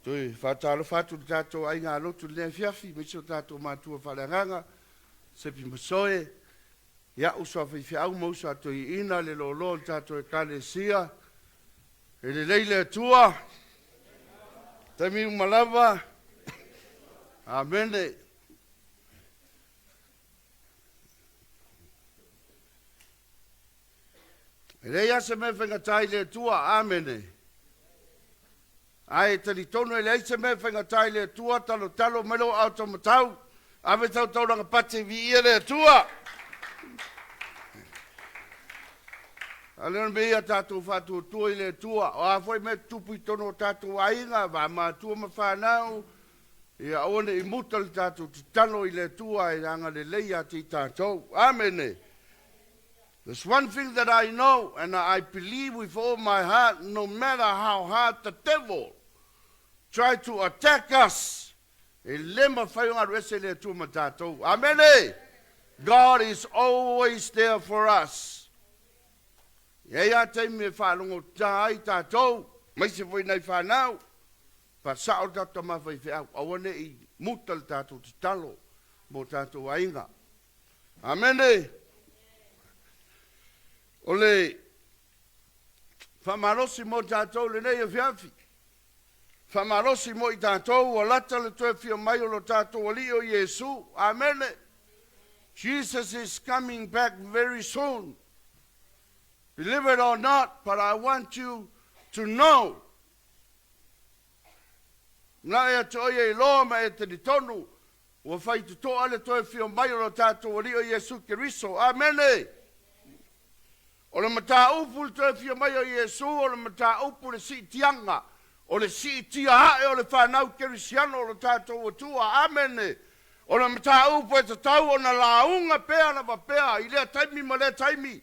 Toe faatalofa atu i le tatou aiga lotu i lenei afiafi, aemaise o tatou matua faaleagaga, Sepi Masoe, ia, uso a faifeau ma uso a toeaiina, le loaloa o le tatou Ekalesia. E lelei le Atua, taimi uma lava. Amene. E leai lava se mea e faigata i le Atua. Amene. Ae talitonu e leai se mea e faigata i le Atua, talotalo mai lou aao taumatau, ave sau taulaga pati e viia le Atua. A o le mea ia tatou faatuatua i le Atua, o a foi mea tutupu i totonu o tatou aiga, va matua ma fanau, ia aua ne i muta le tatou tatalo i le Atua e agalelei ia te i tatou. Amene. There's one thing that I know and I believe with all my heart, no matter how hard the devil try to attack us, e le mafai ona alu ese le Atua ma tatou. Amene! God is always there for us. E i ai lava taimi e faalogotā ai tatou, aemaise foi nai fanau, faasao le tatou tama faifeau, aua ne i muta le tatou tatalo mo tatou aiga. Amene! O le faamalosi mo tatou i lenei afiafi, faamalosi mo i tatou ua lata le toe afio mai o lo tatou Alii o Iesu. Amene! Jesus is coming back very soon. Believe it or not, but I want you to know Na e atu oe e iloa ma e talitonu ua faitotoa le toe afio mai o lo tatou Alii o Iesu Keriso. Amene! O le mataupu i le toe afio mai o Iesu, o le mataupu i le siitiaga, o le siitia ae o le fanau kerisiano o lo tatou Atua. Amene! O le mataupu e tatau ona lauga pea lava pea i lea taimi ma lea taimi,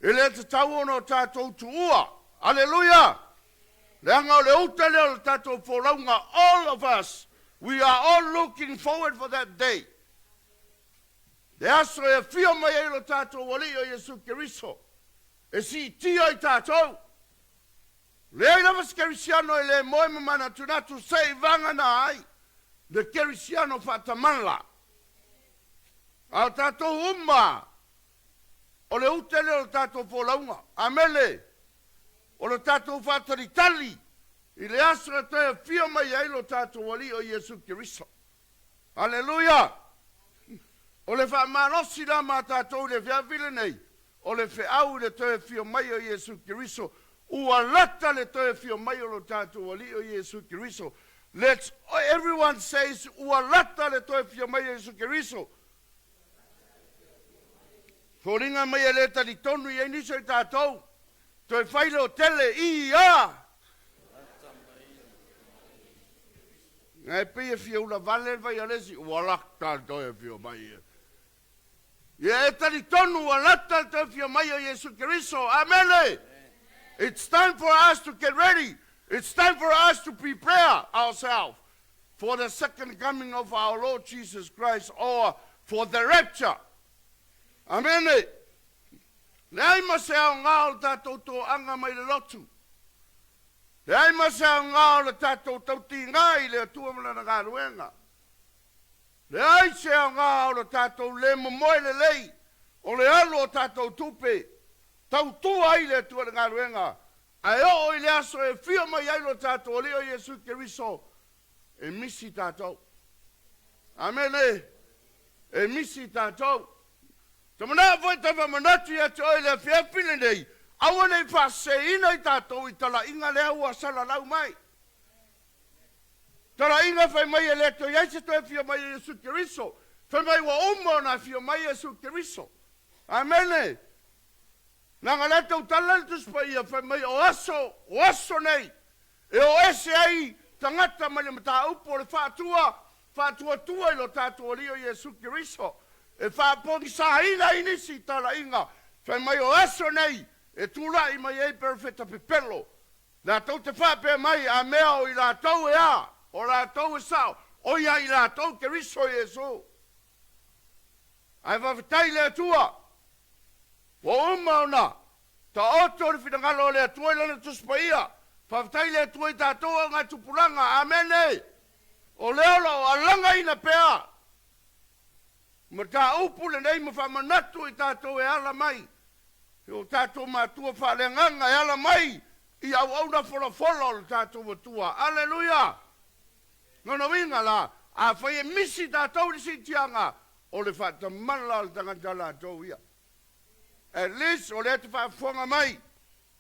e le tatau ona o tatou tuua. Aleluia! Leaga o le uta lea o le tatou folauga, all of us, we are all looking forward for that day. Le aso e afio mai ai lo tatou Alii o Iesu Keriso, e siitia i tatou. Leai lava se kerisiano e le moe ma manatunatu se i vagana ai le kerisiano faatamala. A o tatou uma, o le uta lea o le tatou folauga. Amene! O le tatou faatalitali i le aso e toe afio mai ai lo tatou Alii o Iesu Keriso. Aleluia! O le faamalosi la ma tatou i le afiafi lenei, o le feau i le toe afio mai o Iesu Keriso, ua lata le toe afio mai o lo tatou Alii o Iesu Keriso. Let's everyone says ua lata le toe afio mai o Iesu Keriso. Foliga mai e le talitonu i ai nisi o i tatou. Toe fai le otele, ia! Ae pei e fia ula vale le vai a le isi, ua lata le toe afio mai ia. Ia e talitonu ua lata le toe afio mai o Iesu Keriso. Amene! It's time for us to get ready. It's time for us to prepare ourselves for the second coming of our Lord Jesus Christ or for the rapture. Amene! Leai ma se aoga o le tatou toaga mai le lotu. Leai ma se aoga o le tatou tautiga i le Atua ma Lana galuega. Leai se aoga o le tatou le momoe lelei o le alu o tatou tupe tautua ai le Atua i le galuega, ae oo i le aso e afio mai ai lo tatou Alii o Iesu Keriso, e misi tatou. Amene! E misi tatou. Ta manao foi ta faamanatu ia te oe i le afiafi lenei, aua ne i faaseseina i tatou i talaiga lea ua salalau mai. Talaiga fai mai e le toe i ai se toe afio mai o Iesu Keriso, fai mai ua uma ona afio mai Iesu Keriso. Amene! Leaga lea tautala le Tusi Paia fai mai o aso, o aso nei E o ese ai tagata mai le mataupu o le faatua, faatuatua i lo tatou Alii o Iesu Keriso, e faapogisaina ai nisi talaiga, fai mai o aso nei e tulai mai ai perofeta pepelo, latou te faapea mai, a mea o i latou e a, o latou e sao, o ia i latou Keriso Iesu. Ae faafetai i le Atua, ua uma ona Taoto le finagalo o le Atua i Lana Tusi Paia. Faafetai i le Atua i tatou augatupulaga. Amene! O lea o lo o alagaina pea mataupu lenei ma faamanatu i tatou e ala mai i o tatou matua faaleagaga e ala mai i auauna folafola o le tatou Atua. Aleluia! Lona uiga la, afai e misi tatou i le siitiaga, o le faatamala o le tagata latou ia. At least o lea e te faafofoga mai,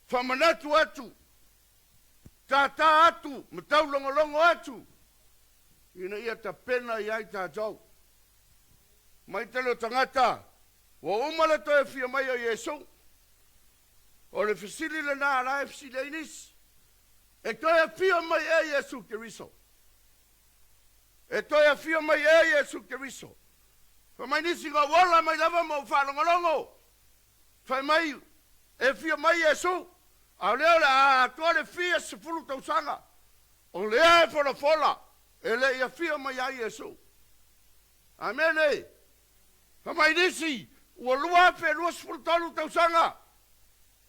faamanatu atu, tātā atu ma taulogologo atu ina ia tapena i ai tatou. Mai tele o tagata, ua uma le toe afio mai o Iesu. O le fesili lena la e fesili ai nisi, E toe afio mai ea Iesu Keriso? E toe afio mai ea Iesu Keriso? Fai mai nisi, Na ou ola mai lava ma ou faalogologo. Fai mai, E afio mai Iesu, a o lea o le a atoa le fia sefulu tausaga, o lea e folafola, e le i afio mai ai Iesu. Amene! Fai mai nisi, Ua 2023 tausaga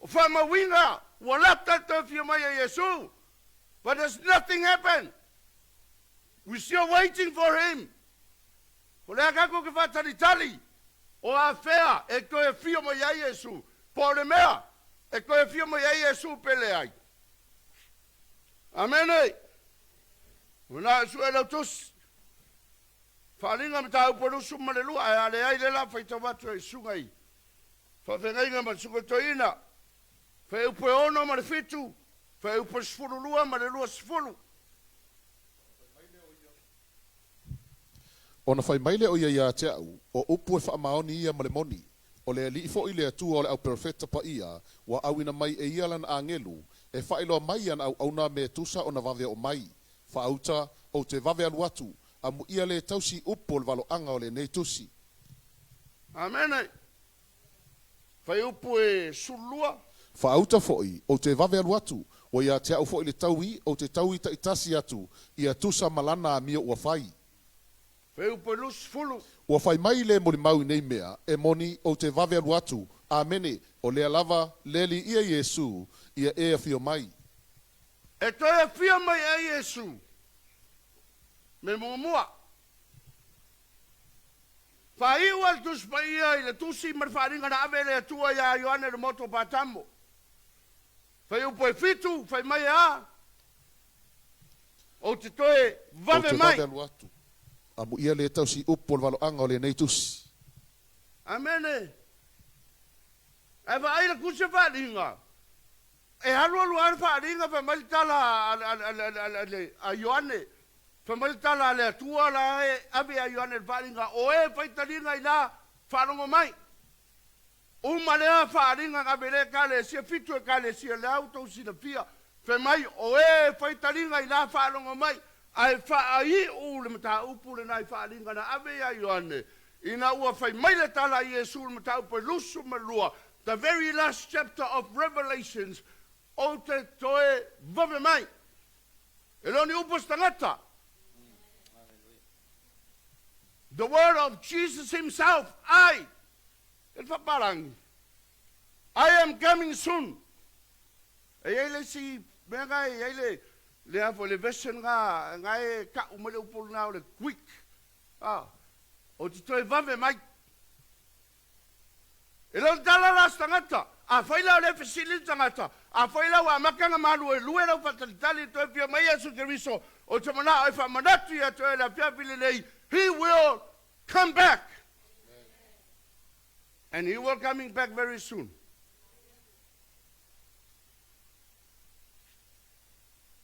o faamauina ua lata le toe afio mai a Iesu, but there's nothing happen. We still waiting for him. O le a tatou te faatalitali o afea e toe afio mai ai Iesu, po o le mea e toe afio mai ai Iesu pe leai. Amene. Manao e sue lau tusi. Faaaliga mataupu e 22, ae a leai lea la faitau atu e susuga i faafeagaiga ma le susuga i toeaina. Fuaiupu e 6 ma le 7, fuaiupu e 12 ma le 20. Ona fai mai lea o ia ia te au, O upu e faamaoni ia ma le moni. O le Alii foi le Atua o le auperofeta paia, ua auina mai e ia lana agelu, e faailoa mai i ana auauna mea e tusa ona vave oo mai. Faauta, ou te vave alu atu, amuia le tausi upu o le valoaga o lenei tusi. Amene. Fuaiupu e 12. Faauta foi, ou te vave alu atu, ua ia te au foi le taui, ou te taui taitasi atu, ia tusa ma lana amio ua fai. Fuaiupu e 20. Ua fai mai le molimau i nei mea, e moni, ou te vave alu atu, Amene, o lea lava, le Alii ia Iesu, ia e afio mai. E toe afio mai ai Iesu me muamua. Faaiu a le Tusi Paia i le tusi ma le faaaliga na ave e le Atua iā Ioane le motu o Patamo. Fuaiupu e 7, fai mai e a? Ou te toe Ou vave te mai. vave alu atu, amuia le tausi upu o le valoaga o lenei tusi. Amene. Ae vaai le tusi a faaaliga, e alualu lava le faaaliga, fai mai le tala a Ioane, fai mai le tala a le Atua la e ave ia Ioane le faaaliga, o e fai taliga i ina, faalogo mai. Uma lea faaaliga na ave i lea Ekalesia, fitu Ekalesia, lea ua outou silafia, fai mai, o e fai taliga i ina, faalogo mai, ae faaiu le mataupu lena i faaaliga na ave ia Ioane, ina ua fai mai le tala a Iesu i le mataupu e 22, the very last chapter of Revelations, Ou te toe vave mai. E le o ni upu a se tagata. The word of Jesus himself, I, e le faapalangi, I am coming soon. E i ai le isi mea na e i ai le, le a foi, le version na, na e ka'u mai le upu lena o le quick. Ah, ou te toe vave mai. E le o le tala la a se tagata. Afai la o lea e fesili le tagata, afai la ua amata ona maluelue lau faatalitali e toe fia mai Iesu Keriso, ou te manao e faamanatu ia te oe i le afiafi lenei, He will come back. And he will coming back very soon.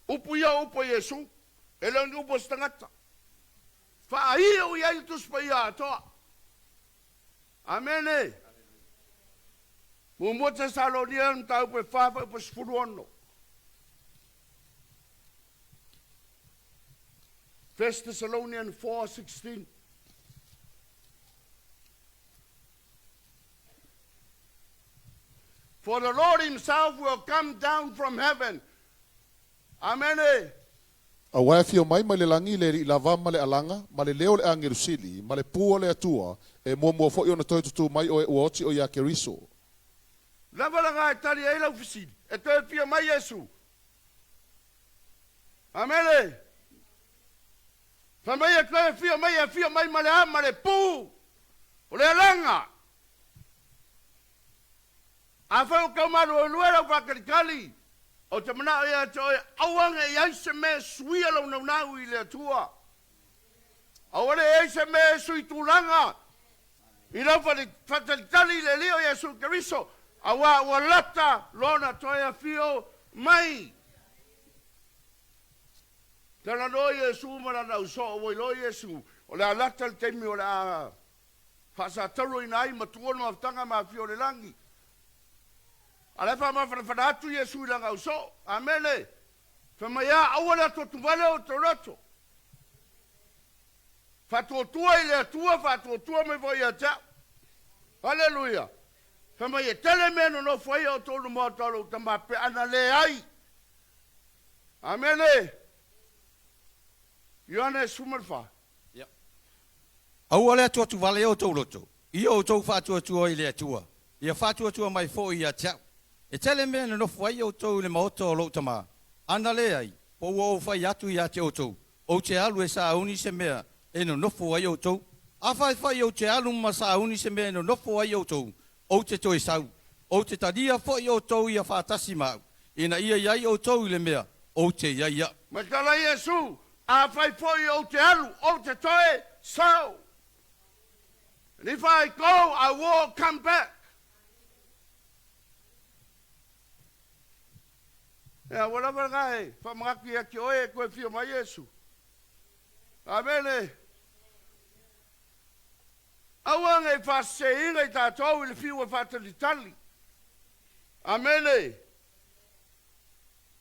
Upu ia o upu a Iesu, e le o ni upu a se tagata. Faaiu i ai le Tusi Paia atoa. Amene. Muamua Tesalonia le mataupu e 4 fuaiupu e 16. First Thessalonian 4:16. For the Lord himself will come down from heaven. Amene. Aua e afio mai mai le lagi le Alii lava ma le alaga, ma le leo o le agelu sili, ma le pū o le Atua, e muamua foi ona toe tutū mai o e ua oti o iā Keriso. Lava lena e tali ai lau fesili, e toe afio mai Iesu? Amene. Fai mai e toe afio mai, e afio mai ma le a? Ma le pu o le alaga. Afai ua tau maluelue lau faatalikali, ou te manao ia te oe, aua ne i ai se mea e suia lou naunau i le Atua. Aua ne i ai se mea e sui tulaga i lau faatalitali i le Alii o Iesu Keriso, auā ua lata Lona toe afio mai. Talanoa Iesu ma Lana ausoo, ua iloa Iesu, o le a lata le taimi o le a faasatauroina ai matua le mafutaga ma afio o le lagi. A o la e faamafanafana atu Iesu i Lana ausoo. Amene! Fai mai a, aua le atuatuvale o outou loto. Faatuatua i le Atua, faatuatua mai foi ia te au. Aleluia! Fai mai e tele mea e nonofo ai outou i le maota o lou Tama pe ana leai. Amene! Ioane 14. Ia. Aua le atuatuvale outou loto, ia outou faatuatua i le Atua, ia faatuatua mai foi ia te au. E tele mea e nonofo ai outou i le maota o lou Tama, ana leai, po ua ou fai atu ia te outou, ou te alu e sauni se mea e nonofo ai outou. Afai ou te alu ma sauni se mea e nonofo ai outou, ou te toe sau, ou te talia foi outou ia faatasi ma au, ina ia i ai outou i le mea ou te i ai au. Matala Iesu, Afai foi ou te alu, ou te toe sau. And if I go, I will come back. Ea, ua lava lena e faamanatu ia te oe e toe fia mai Iesu. Amene. Aua ne i faaseseina i tatou i le fiu e faatalitali. Amene.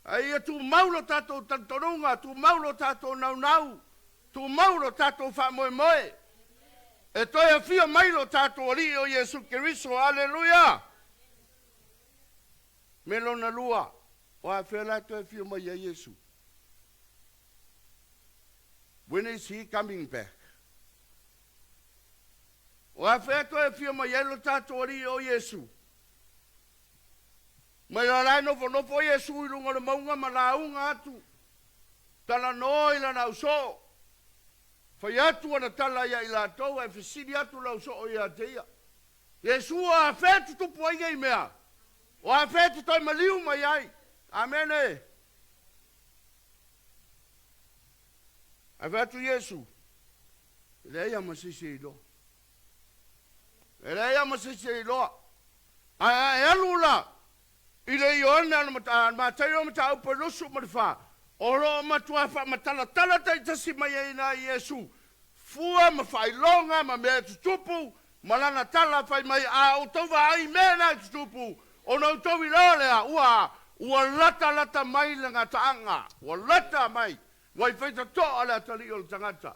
A ia tumau lo tatou talitonuga, tumau lo tatou naunau, tumau lo tatou faamoemoe, e toe afio mai lo tatou Alii o Iesu Keriso. Aleluia! Me lona lua, o afea la e toe afio mai ai Iesu? When is he coming back? O afea e toe afio mai ai lo tatou Alii o Iesu? Mai la la e nofonofo Iesu i luga o le mauga ma lauga atu, talanoa i lana ausoo. Fai atu ana tala ia i latou ae fesili atu le ausoo ia te ia, Iesu, o afea e tutupu ai nei mea? O afea e te toe maliu mai ai? Amene. Ae fai atu Iesu, E leai lava ma se isi e iloa. E leai lava ma se isi e iloa. Ae a e alu la i le Ioane a Mataio mataupu e 24, o lo o matuā faamatalatala taitasi mai ai ina Iesu fua ma faailoga ma mea e tutupu ma lana tala fai mai, A outou vaai i mea na e tutupu, ona outou iloa lea ua ua latalata mai le gataaga, ua lata mai, ua i faitatoa le atalii o le tagata.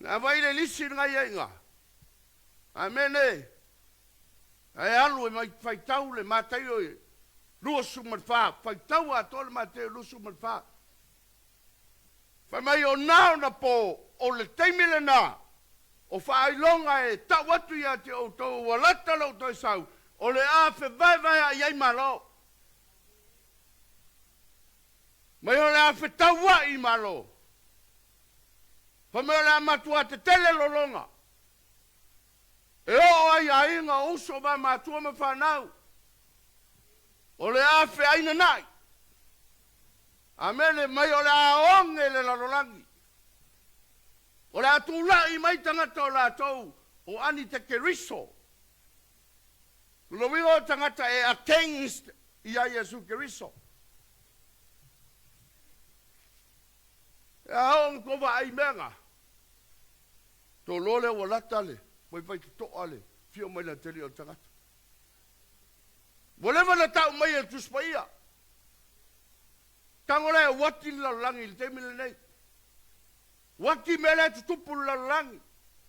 Na avai le lisi le gaiaiga. Amene. Ae alu e mai faitau le Mataio e 24, faitau atoa le Mataio 24. Fai mai o na ona po, o le taimi lena, o faailoga e tau atu ia te outou ua lata lou toe sau, o le a fevaevaeaʻi ai Malo. Mai o le a fetauaʻi Malo. Fai mai o le a matua tetele lologa e oo ai aiga o uso ma matua ma fanau. O le a feainanaʻi. Amene mai o le a oge le lalolagi. O le a tulaʻi mai tagata o latou o Anitekeriso. Lona uiga o tagata e against ia Iesu Keriso. E a oo na tou vaai i mea na? Tou iloa lea ua lata le vaivai totoa le fio mai le atalii o le tagata. Ua leva na tau mai e le Tusi Paia. Tago la e uati le lalolagi i le taimi lenei. Uati mea la e tutupu i le lalolagi.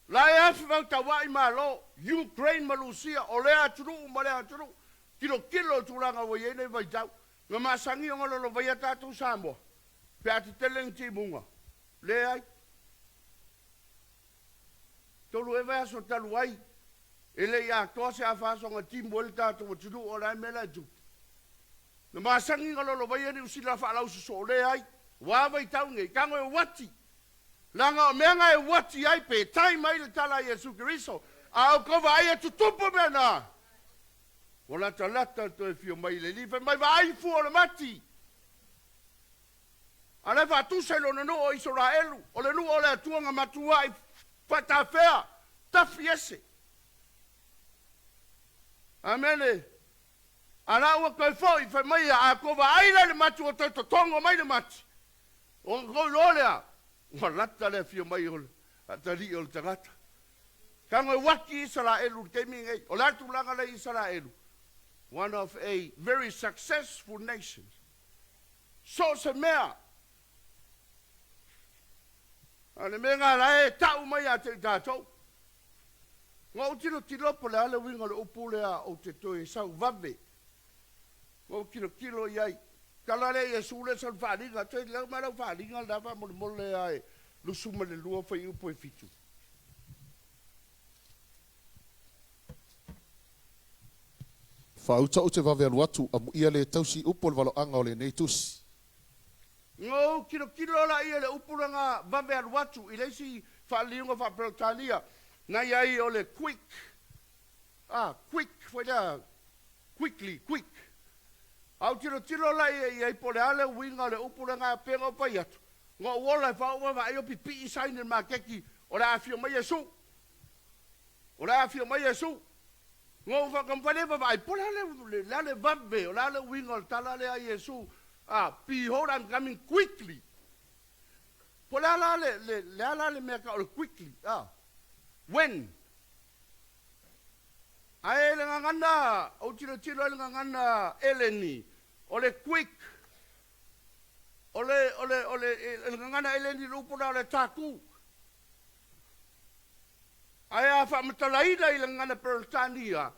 La e afi vautauaʻi Malo, Ukraine ma Lusia, o lea atunuu ma lea atunuu. Tilotilo i le tulaga ua i ai nei vaitau. Na masani ona lolovaia tatou Samoa pe a tetele ni timuga. Leai. Tolu ea vaiaso talu ai, e le i atoa se afa aso na timu ai le tatou atunuu, o le a le mea la e tupu? Na masani na lolovaia Niu Sila faalausosoolē ai, ua a vaitau nei, tago e uati. Leaga o mea na e uati ai pe tai mai le tala a Iesu Keriso, a outou vaai e tutupu mea na, ua latalata le toe afio mai i le Alii. Fai mai, Vaai fua o le mati, a o la e faatusa i lona nuu o Isaraelu, o le nuu o le Atua na matuai faatafea, tafi ese. Amene. A la ua toe foi, fai mai ia, a tou vaai la i le mati ua toe totogo mai le mati, ona tou iloa lea, ua lata le afio mai o le atalii o le tagata. Tago e uaki Isaraelu i le taimi lenei. O le a le tulaga lea i Isaraelu? One of a very successful nation. So o se mea. A o le mea lena la e tau mai ia te i tatou. Na ou tilotilo po o le a le uiga o le upu lea ou te toe sau vave. Na ou tilotilo i ai. Tala lea Iesu lea sau i le faaaliga. Toe lau mai lau faaaliga lena faamolemole lava e 22 fuaiupu e 7. Faauta ou te vave alu atu, amuia le tausi upu o le valoaga o lenei tusi. Na ou tilotilo laia i le upu lena vave alu atu i le isi faaliliuga faa-Peretania na i ai o le quick, a, quick foi lea, quickly, quick. A ou tilotilo laia i ai po o le a le uiga o le upu lena pei ona ou fai atu, na ou ola e faaoo vaavaai o pipii sign i le maketi o le a afio mai Iesu. O le a afio mai Iesu. Na ou taumafai lea e vaavaai, po o le a le, le a le vave, o le a le uiga o le tala lea a Iesu, a, Behold, I'm coming quickly. Po o le a la le, le, le a la le mea tau o le quickly, a? When? Ae le gagana, ou tilotilo ai le gagana Eleni, o le quick, o le, o le, o le, le gagana Eleni le upu lea o le taku. Ae a faamatalaina i le gagana Peretania,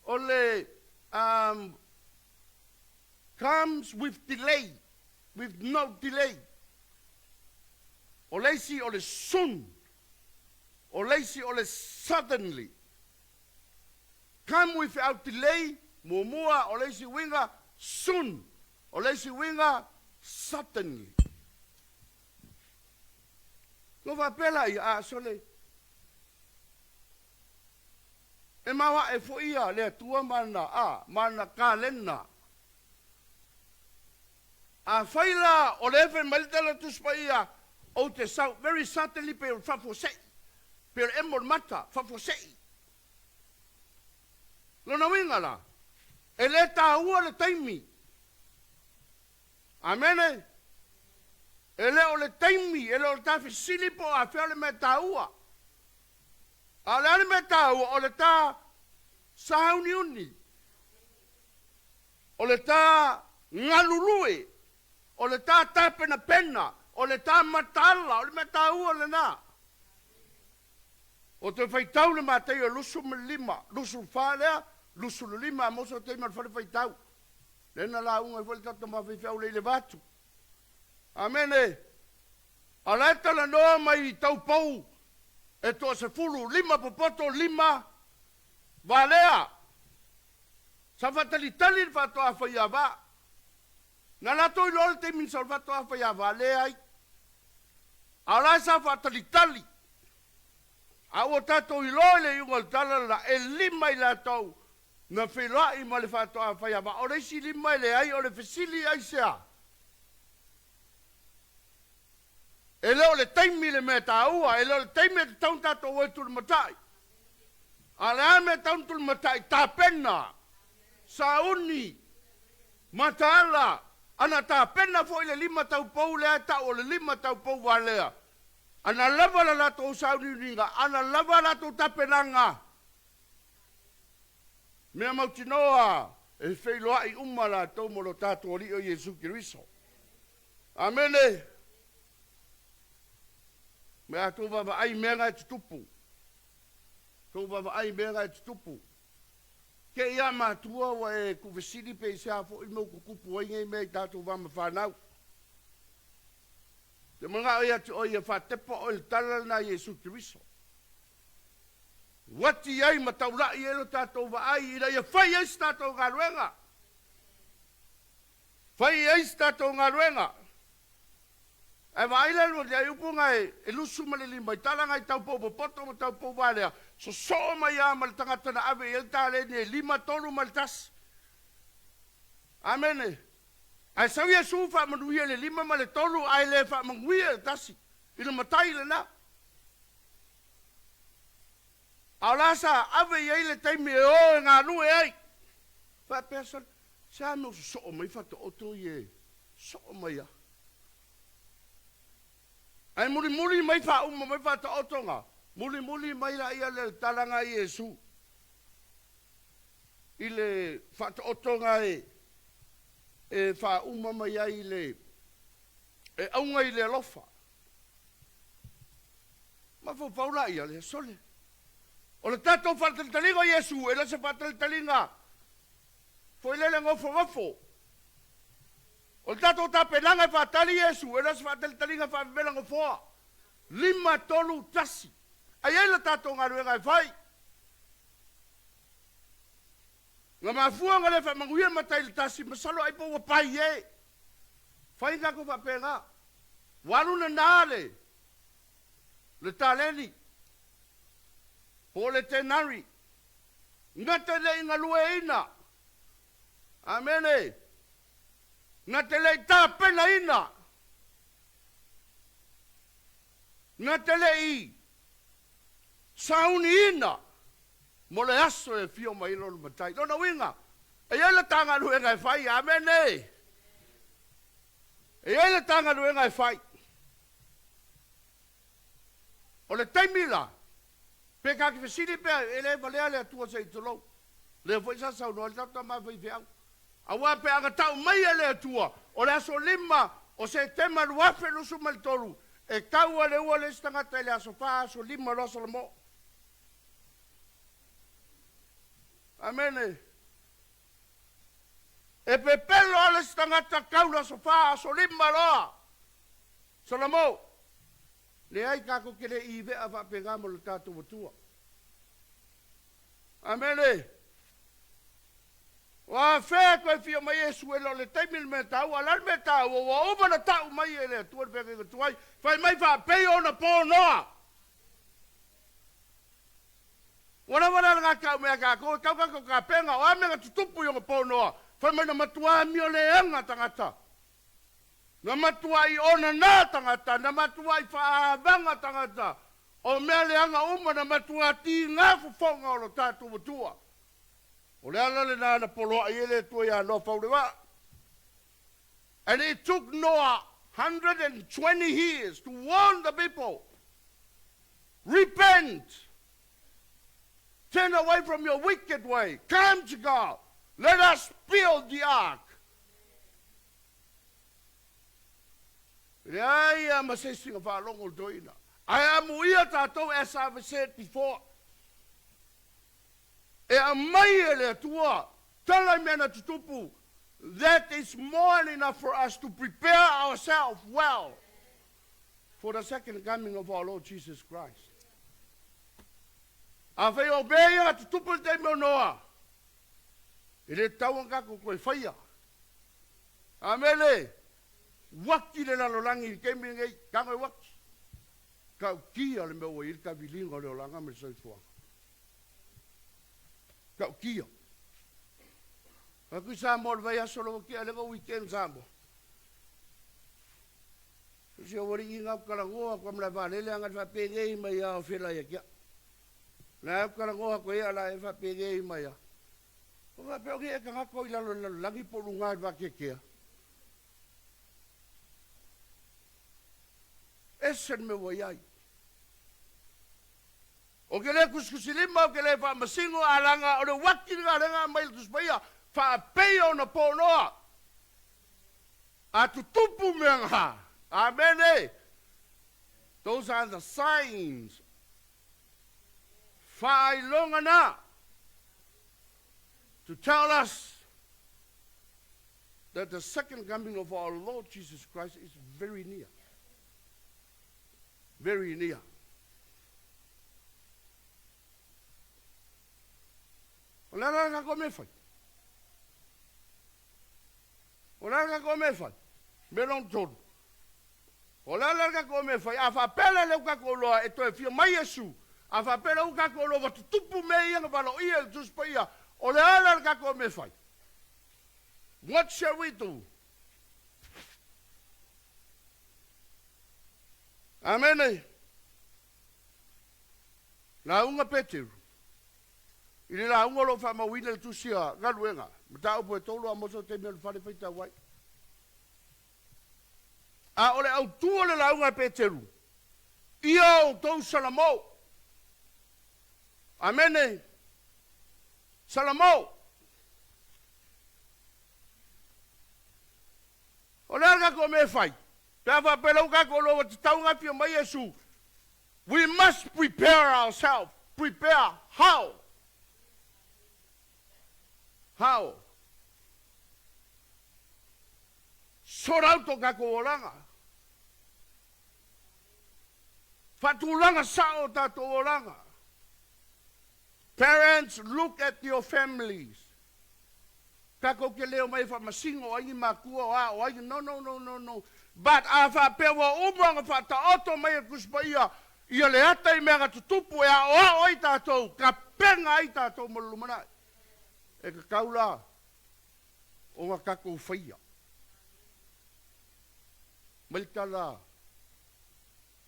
o le um, comes with delay, with no delay. O le isi o le soon, o le isi o le suddenly. Come without delay, muamua, o le isi uiga soon, o le isi uiga suddenly. Ua faapea la ia, a, sole, e maoae foi ia le Atua ma ana, a, ma ana kalena. Afai la o lea e fai mai le Tala o le Tusi Paia, ou te sau, very suddenly pei o le faafuasei, pei o le emo o le mata, faafuasei. Lona uiga la, e le taua le taimi. Amene. E le o le taimi, e le o le ta fesili po o afea o le mea taua. A o le a le mea taua? O le ta sauniuni. O le ta galulue. O le ta tapenapena. O le ta mataala. O le mea taua lena. O toe faitau le Mataio 25, 24 lea, 25 Amosa o taimi o le fale faitau. Lea na lauga ai foi le tatou tama faifeau lea i le vatu. Amene. A o la e talanoa mai i taupou e toasefulu, lima popoto, lima valea. Sa faatalitali le faatoa faiava. Na latou iloa le taimi na sau le faatoa faiava, leai. A o la e sa faatalitali. A ua tatou iloa i le iuga o le tala le la, e lima i latou Na feiloai ma le faatoa faiava. O le isi lima e leai, o le fesili aisea? E le o le taimi le mea taua, e le o le taimi e tatau ona tatou o ai tulimatai. A o le a le mea e tatau ona tulimatai? Tapena, sauni, mataala, ana tapena foi le lima taupou lea e tau o le lima taupou valea. Ana lava la latou sauniuniga, ana lava a latou tapenaga. Mea mautinoa e feiloai uma latou ma lo tatou Alii o Iesu Keriso. Amene. Mea tou vaavaai i mea na e tutupu. Tou vaavaai i mea na e tutupu. Te i a matua ua e tuufesili pe i se a foi le mea ua tutupu ai nei mea i tatou va ma fanau. Te manao ia te oe ia faatepa oe i le tala lena a Iesu Keriso. Uati ai ma taulai ai lo tatou vaai ina ia fai ai se tatou galuega. Fai i ai se tatou galuega. Ae vaai la lua i upu na e 25 i tala nai tau pou popoto ma tau pou valea, sosoo mai lava ma le tagata na ave i ai le taleni e 5, 3 ma le 1. Amene. Ae sau Iesu faamanuia i le 5 ma le 3 ae le faamanuia i le 1. I le matai lena. A o la sa ave i ai le taimi e o e galue ai. Faapea sole, se a mea ua sosoo mai faataoto ia e soo mai lava. Ae mulimuli mai faauma mai faataotoga, mulimuli mai laia le talaga a Iesu i le faataotoga e e faauma mai ai le e auga i le alofa. Mafaufau laia lea, sole, o le tatou faatalitaliga o Iesu, e le o se faatalitaliga foi lele nofonofo. O le tatou tapenaga e faatali Iesu, e le o se faatalitaliga faavevela nofoa. 5, 3, 1. Ae i ai le tatou galuega e fai. Na mafua ona le faamanuia matai le tasi, masalo ai po ua pai e. Fai tatou faapena. Ua alu lena le le taleni po o le tenari. Na te le i galueina. Amene. Na te le i tapenaina. Na te le i sauniina mo le aso e afio mai ai lona Matai. Lona uiga, e i ai le ta galuega e fai. Amene. E i ai le ta galuega e fai. O le taimi la, pe ta te fesili pea, e le valea le Atua se i tulou. Lea foi sa saunoa ai le tatou tama faifeau. Aua pe a na tau mai e le Atua, o le aso 5 o Setema 2023, e tau a le ua le isi tagata i le aso 4, aso 5 loa Solomon. Amene. E pepelo lava le isi tagata tau le aso 4, aso 5 loa. Solomon. Leai, tatou te le i vea faapena ma lo tatou Atua. Amene. O afea e toe fia mai Iesu e le o le taimi le mea taua, a o le a le mea taua? Ua uma ona tau mai e le Atua le feagaiga tuai, fai mai faapei ona po Noa. Ua lava la lena tau mea a tatou, e tau tatou tapena, o a mea na tutupu i ona po Noa, fai mai na matua amio leaga tagata. Na matuai onana tagata, na matuai faaavaga tagata, o mea leaga uma na matua tiga fofoga o lo tatou Atua. O le ala lena na poloai ai le Atua ia Noa fau le vaa. And it took Noah 120 years to warn the people, repent, turn away from your wicked way, come to God, let us build the ark. E leai lava ma se isi na faalogo i le toeaina. Ae amuia tatou as I've said before. E aumai e le Atua tala i mea na tutupu, that is more than enough for us to prepare ourselves well for the second coming of our Lord Jesus Christ. Afai o mea ia na tutupu i le taimi o Noa, e le tatau ona tatou toe faia. Amene! Uaki le lalolagi i le taimi lenei, tago e uaki. Tautia le mea ua i ai le taviliga o le olaga ma le soifuaga. Tautia. Atu i Samoa le vaiaso lea ua tea, lea na weekend Samoa. Si au alii na ou talanoa atu ma le vaalele ana faapenei mai lava o fela ia te au. Na ou talanoa atu ai ala e faapenei mai lava. O faapea o ni e tagata o i lalo i le lalolagi po o luga i le vateatea. Ese le mea ua i ai. Ou te le tusitusilima, ou te le faamasino, a leaga o le uati lena lea na aumai e le Tusi Paia, faapei ona ponoa a tutupu mea na. Amene! Those are the signs. Faailoga na to tell us that the second coming of our Lord Jesus Christ is very near. Very near. O le ala tatou mea fai. O le a le tatou mea e fai? Mea lona tolu, o le a la le tatou mea e fai? A faapea la lea ua tatou iloa e toe afio mai Iesu, a faapea la ua tatou iloa ua tutupu mea ia na valoia e le Tusi Paia, o le a la le tatou mea e fai? What shall we do? Amene. Lauga Peteru. I le lauga o lo o faamauina i le Tusi a Galuega, mataupu e tolu Amosa o taimi o le fale faitau ai. A o le autu o le lauga a Peteru, Ia outou Salamo. Amene. Salamo. O le a le tatou mea e fai? Pe a faapea la ua tatou iloa ua tatau ona afio mai Iesu, we must prepare ourselves. Prepare how? How? Sort out o tatou olaga. Faatulaga sao o tatou olaga. Parents, look at your families. Tatou te le omai e faamasino o ai ni matua o a o ai no no no no no but a faapea ua uma ona faataoto mai e le Tusi Paia ia le ata i mea na tutupu e aoao ai tatou, tapena ai tatou mo le lumanai. E tatau la ona tatou faia mai le tala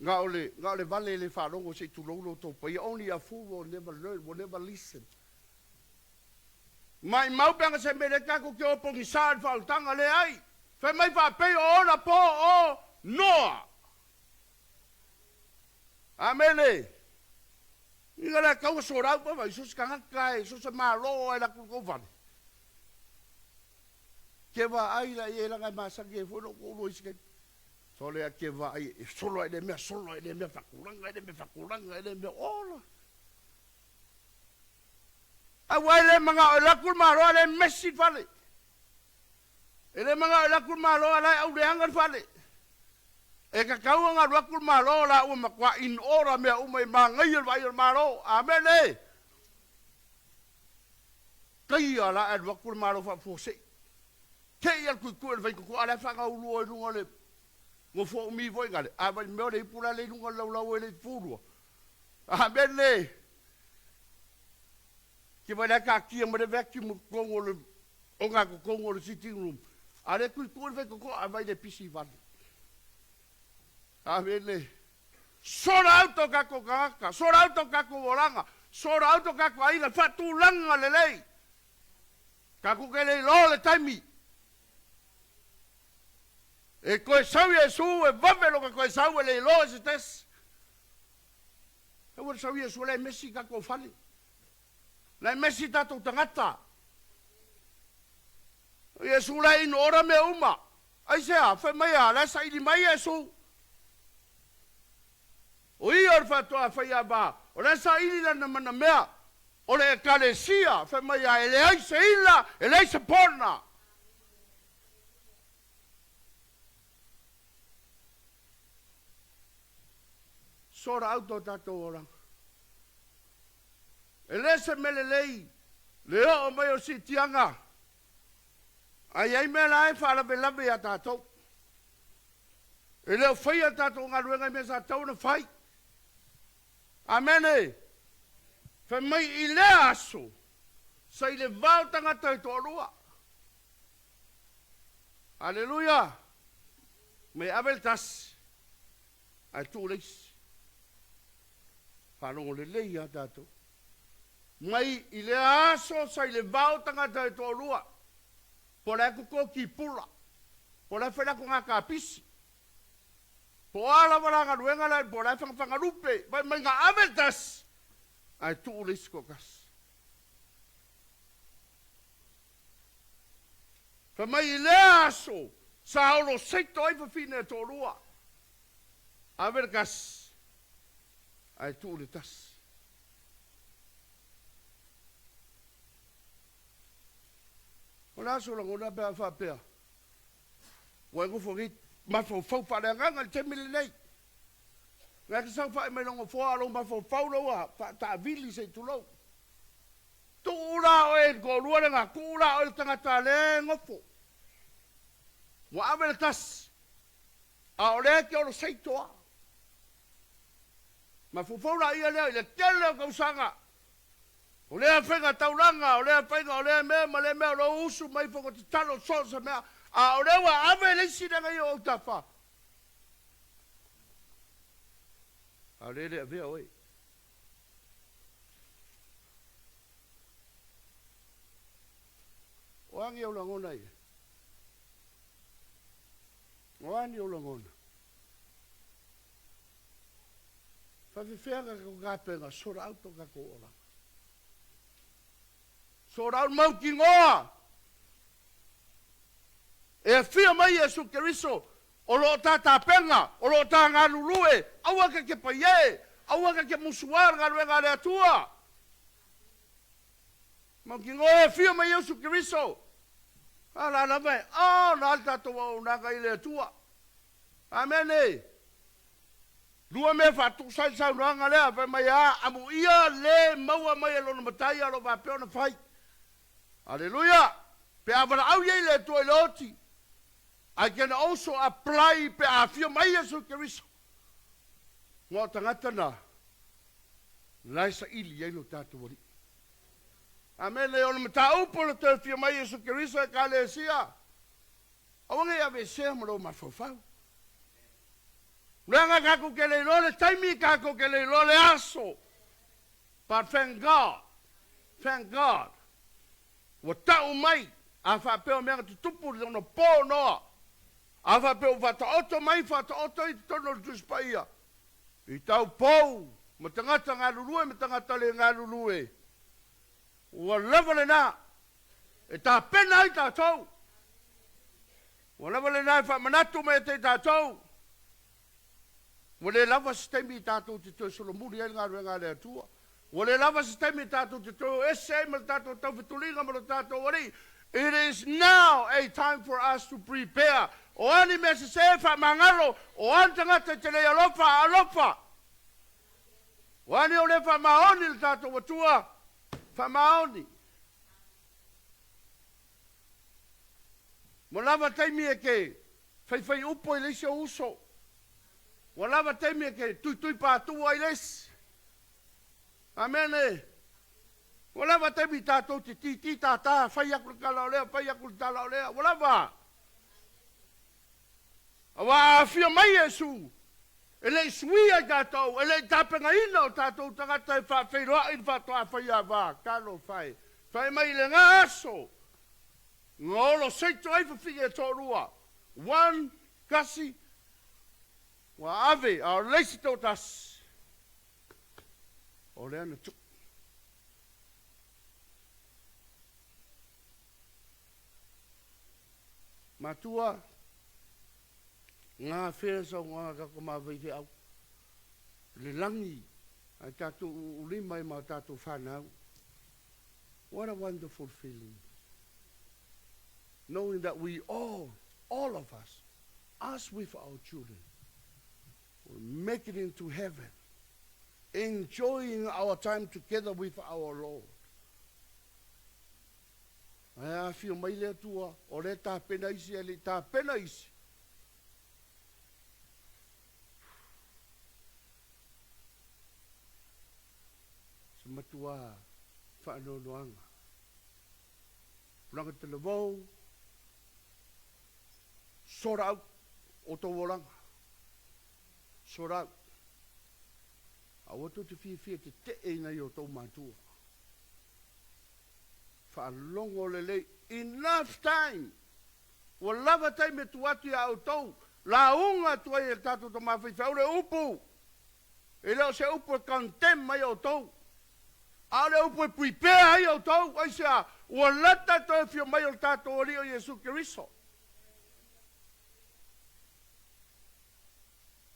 na o le na o le vale e le faalogo se i tulou lo outou paia only a fool will never learn will never listen. Maimau pe ana se mea lea tatou te o pogisa i le faaolataga, leai. Fai mai faapei o ona po o Noa. Amene. Ina lea taua solau pa vai so se tagata e so se malo ai la kou fale. Ke vaai la i e langa e masani ai foi lou toalua i isi taimi. Sole a ke vaai e solo ai le mea, solo ai le mea, faatulaga ai le mea, faatulaga ai le mea, ola. Aua e le manao e alu atu le Malo a o la e mesi le fale. E le manao e alu atu le Malo a o la e auleaga le fale. E tatau ona alu atu le Malo o la ua matua in order mea uma e manaia le vaai o le Malo. Amene! Taia la ae alu atu le Malo faafuasei. Te i a le tuitui o le vaitotoa a o la e faagaulua i luga o le nofoa umi foi gale. A vai mea o le ipu la le i luga o le laulau e le i pulua. Amene! Ke vai la taatia ma le vacuum i totonu o le ogatotonu o le sitting room, a o lea e tuitui le faitotoa, a vai le pisi vale. Amene! Sort out o tatou tagata, sort out o tatou olaga, sort out o tatou aiga, faatulaga lelei. Tatou te le iloa le taimi e toe sau Iesu, e vave lona toe sau e le iloa e se tasi. Aua le sau Iesu la e mesi i tatou fale. La e mesi i tatou tagata. O Iesu la e in order mea uma. Aisea? Fai mai a, la e saili mai Iesu. O ia o le faatoa faiava, o la e saili lana mana mea. O le Ekalesia, fai mai a, e leai se ila, e leai se pona. Sort out o tatou olaga. E le se mea lelei le oo mai o siitiaga, a i ai mea la e faalavelave iā tatou. E le o faia le tatou galuega i mea sa tatau ona fai. Amene! Fai mai i lea aso, sa i le vao tagata e toalua. Aleluia! Mai ave le tasi, ae tuu le isi. Faalogo lelei lava tatou. Mai i lea aso sa i le vao tagata e toalua, po o le a toto tipula, po o le a fai latou gakapisi, po o a lava la galuega la, po o le a fagafagalupe, fai mai na ave le tasi, ae tuu le isi toatasi. Fai mai i lea aso sa olo seito ai fafine e toalua, ave le tasi ae tuu le tasi. O le a sou lagona pe a faapea ua e nofo nei mafaufau faaleagaga i le taimi lenei? Na e te saofai mai lou nofoa a o lou mafaufau lea ua faataavili se i tulou. Tuu la oe i le toalua lena, tuu la oe i le tagata lea e nofo. Ua ave le tasi, a o lea e te oloseito a. Mafaufau laia lea i le tele o tausaga, o lea faiga taulaga, o lea faiga, o lea mea ma lea mea, o lou usu mai fono tatalo, so o se mea, a o lea ua ave le isi lea na i ou autafa. A o lea e le avea oe. O a ni ou lagona ia? O a ni ou lagona? Faafefea tatou tapena sort out o tatou olaga? Sort out mautinoa e afio mai Iesu Keriso o lo o ta tapena, o lo o ta galulue, aua ta te paie, aua ta te musuā le galuega a le Atua. Mautinoa e afio mai Iesu Keriso, a la lava e ona ai le tatou auaunaga i le Atua. Amene! Lua mea e faatusa ai le saunoaga lea, fai mai, A amuia le maua mai e lona matai a o lo o faapea ona fai. Aleluia! Pe a valaau i ai le Atua i le oti, I can also apply pe a afio mai Iesu Keriso. Ua o tagata na, la e saili ai lo tatou Alii. Amene! O le mataupu o le toe afio mai Iesu Keriso Ekalesia, Aua ne i aveesea ma lou mafaufau. Leaga tatou te le iloa le taimi, tatou te le iloa le aso. But thank God, thank God, ua tau mai, a faapea o mea na tutupu i lona po noa, a faapea ua faataoto mai, faataoto i totonu o le Tusi Paia, i tau pou ma tagata galulue ma tagata le galulue, Ua lava lena e tapena ai tatou. Ua lava lena e faamanatu mai ia te tatou. Ua le lava se taimi tatou te toe solomuli ai le galuega a le Atua. Ua le lava se taimi tatou te toe o ese ai ma le tatou taufetuliga ma lo tatou Alii. It is now a time for us to prepare. O a ni mea sese, faamagalo, o a ni tagata e te le alofa, alofa. Ua ani o le faamaoni le tatou Atua, faamaoni. Ua lava taimi e ke faifai upu ai le isi ou uso. Ua lava taimi e ke tuitui patu ai le isi. Amene. Ua lava taimi tatou te titi tātā, fai aku le tala o lea, fai aku le tala o lea. Ua lava. Aua a afio mai Iesu, e le i suia i tatou, e le i tapenaina o tatou tagata e faafeiloai i le faatoa faiava, talofa e, fai mai i lena aso, na olo seito ai fafine e toalua, one, tasi, ua ave, a o le isi toatasi, o lea na tuu. Matua, Ngā whea saunoaga ka ko māwhai feau, le lagi ai tātou uulima i mā tātou whānau. What a wonderful feeling. Knowing that we all, all of us, us with our children, will make it into heaven, enjoying our time together with our Lord. Ae afio mai le Atua, o lea e tapena isi ae le i tapena isi. Se matua faanoanoaga. Tulaga talavou, sort out o tou olaga. Sort out. Aua tou te fiafia e tetee i nai o tou matua. Faalogo lelei, enough time! Ua lava taimi e tuu atu ia outou, lauga atu ai e le tatou tama faifeau le upu. E le o se upu e condemn ai outou, a o le upu e prepare ai outou. Aisea? Ua lata e toe afio mai o le tatou Alii o Iesu Keriso.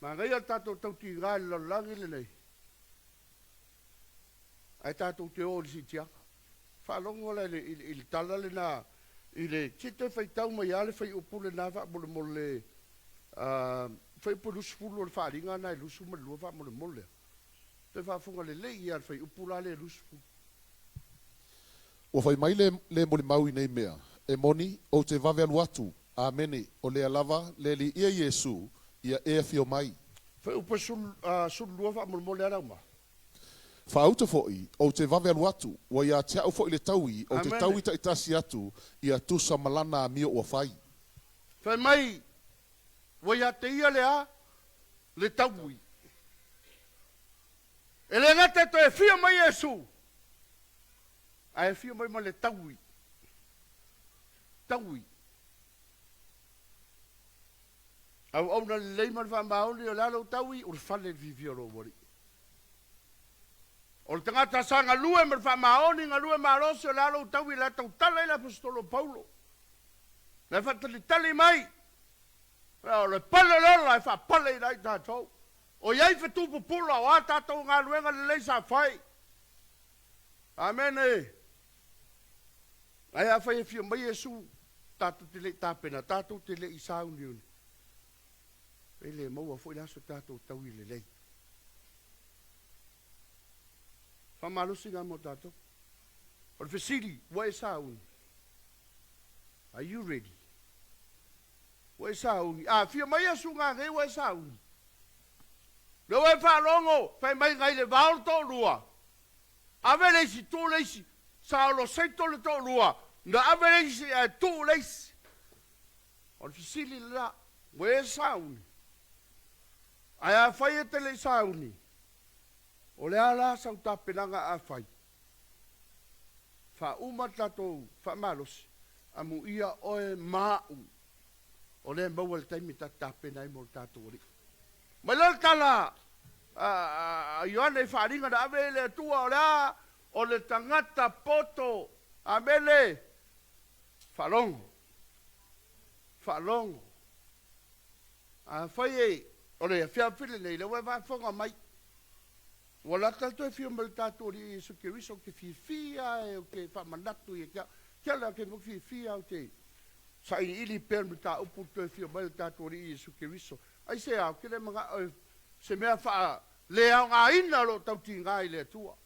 Manaia le tatou tautiga i le lalolagi lenei. Ae tatou te o i le siitiaga. Faalogo la i le tala lena i le, se toe faitau mai lava le fuaiupu lena faamolemole, fuaiupu 20 o le faaaliga lena e 22 faamolemole. Toe faafofoga lelei ia le fuaiupu la lea e 20. Ua fai mai le, le molimau i nei mea, E moni, ou te vave alu atu. Amene. O lea lava le Alii ia Iesu, ia e afio mai. Fuaiupu 12 faamolemole a le auma. Faauta foi, ou te vave alu atu, ua ia te au foi le taui, ou te Amene. taui taitasi atu, ia tusa ma lana amio ua fai. Fai mai, ua ia te ia le a? Le taui. E le gata e toe afio mai Iesu, ae afio mai ma le taui. Taui. Auauna lelei ma le faamaoni, o le a lou taui? O le fale i le fiafia o lou Alii. O le tagata sa galue ma le faamaoni, galue malosi, o le a lou taui? O le a tautala ai le Aposetolo o Paulo. O le a faatalitali mai, o le pale o le ola e faapaleina ai tatou. O i ai fetu pupula, o a tatou galuega lelei sa fai. Amene. Ae afai e fia mai Iesu, tatou te le i tapena, tatou te le i sauniuni, e le maua foi le aso tatou taui lelei. Faamalosi na mo tatou. O le fesili, ua e sauni? Are you ready? Ua e sauni? A fia mai Iesu gagei ua e sauni? Lea ua e faalogo, fai mai nai le vao le toalua. Ave le isi, tuu le isi. Sa oloseito le toalua, na ave le isi ae tuu le isi. O le fesili lena, ua e sauni? Ae afai e te le i sauni, o le a la sau tapenaga afai? Faauma le tatou faamalosi, amuia oe ma au, o lea e maua le taimi ta te tapena ai mo le tatou Alii. Mai loa le tala a Ioane i faaaliga na ave i le Atua, o le a? O le tagata poto. Amene. Faalogo. Faalogo. Afai e, o le afiafi lenei, lea ua e faafofoga mai, ua lata le toe fia mai o le tatou Alii Iesu Keriso, ou te fiafia e, ou te faamanatu ia te au. Te ala, ou te fiafia, ou te sailiili pea le mataupu le toe fia mai o le tatou Alii Iesu Keriso. Aisea, ou te le manao e se mea faaleaogaina o lo o tautiga i le Atua.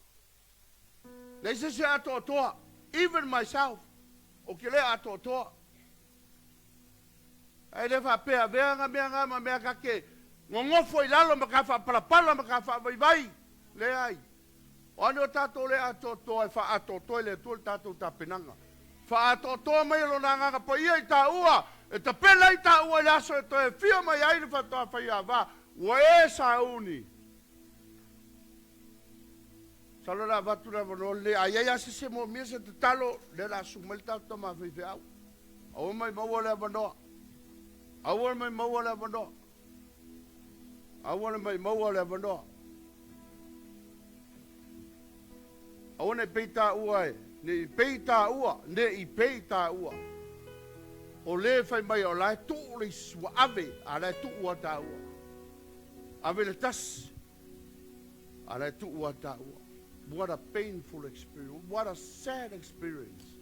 Leai se isi e atoatoa, even myself, ou te le atoatoa. Ae le faapea avea nga mea nga ma mea ka te nonofo i lalo ma ka faapalapala ma ka faavaivai. Leai. O a ni o tatou le atoatoa e faaatoatoa i le Atua le tatou tapenaga. Faaatoatoa mai e Lona Agaga Paia i taua, e tapena ai taua i le aso e toe afio mai ai le faatoa faiava, ua e sauni. Masalo o le a avatu le avanoa lenei, a i ai lava se isi e moomia se tatalo, lea o le a susu mai le tatou tama faifeau. Aua mai maua le avanoa. Aua mai maua le avanoa. Aua le mai maua le avanoa. Aua ne i pei taua e, ne i pei taua, ne i pei taua. O le fai mai o la e tuu le isi, ua ave, a la e tuu a taua. Ave le tasi, a la e tuu a taua. What a painful experience. What a sad experience.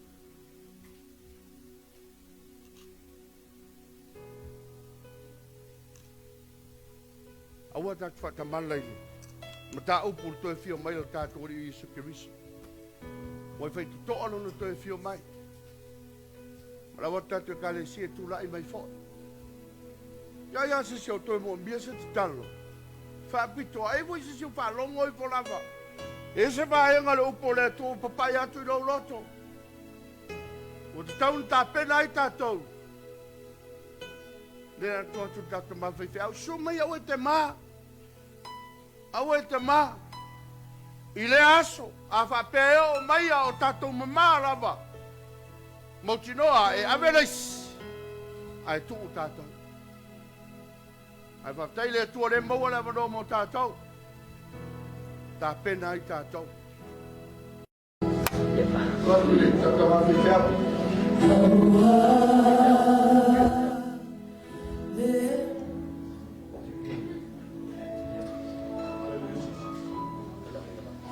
Aua tatou faatamala i le mataupu o le toe afio mai o le tatou Alii Iesu Keriso. Ua e faitotoa lona toe afio mai. Ma lau atu tatou Ekalesia e tulai mai foi. Ia ia se isi o toe moomia se tatalo. Faapitoa ai foi se isi o faalogo ifo lava. E se vaega o le upu o le Atua ua papai atu i lou loto. Ua tatau ona tapena ai tatou. Lea atu atu le tatou tama faifeau, susu mai aua e te ma, aua e te ma. I lea aso, a faapea e oo mai a o tatou mamā lava, mautinoa e ave le isi, ae tuu tatou. Ae faafetai le Atua lea maua le avanoa mo tatou, tapena ai tatou.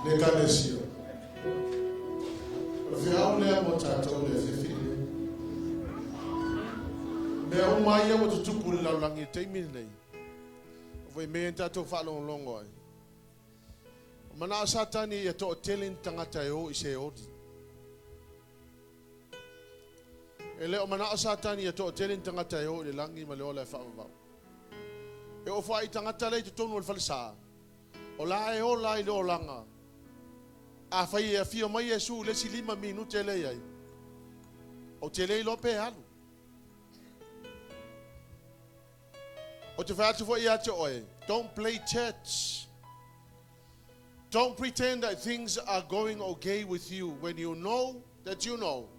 Le Ekalesia. O le feau lea mo tatou le afiafi lenei. O mea uma ia ua tutupu i le lalolagi i le taimi lenei, o foi mea ia na tatou faalogologo ai. O manao Satani ia toatele ni tagata e o i Seoli. E le o manao Satani ia toatele ni tagata e o i le lagi ma le ola e faavavau. E oo foi i tagata lea i totonu o le falesa, o la e ola i le olaga. Afai e afio mai Iesu i le isi lima minute lea i ai, ou te le iloa pe alu. Ou te fai atu foi ia te oe, don't play church. Don't pretend that things are going okay with you when you know that you know.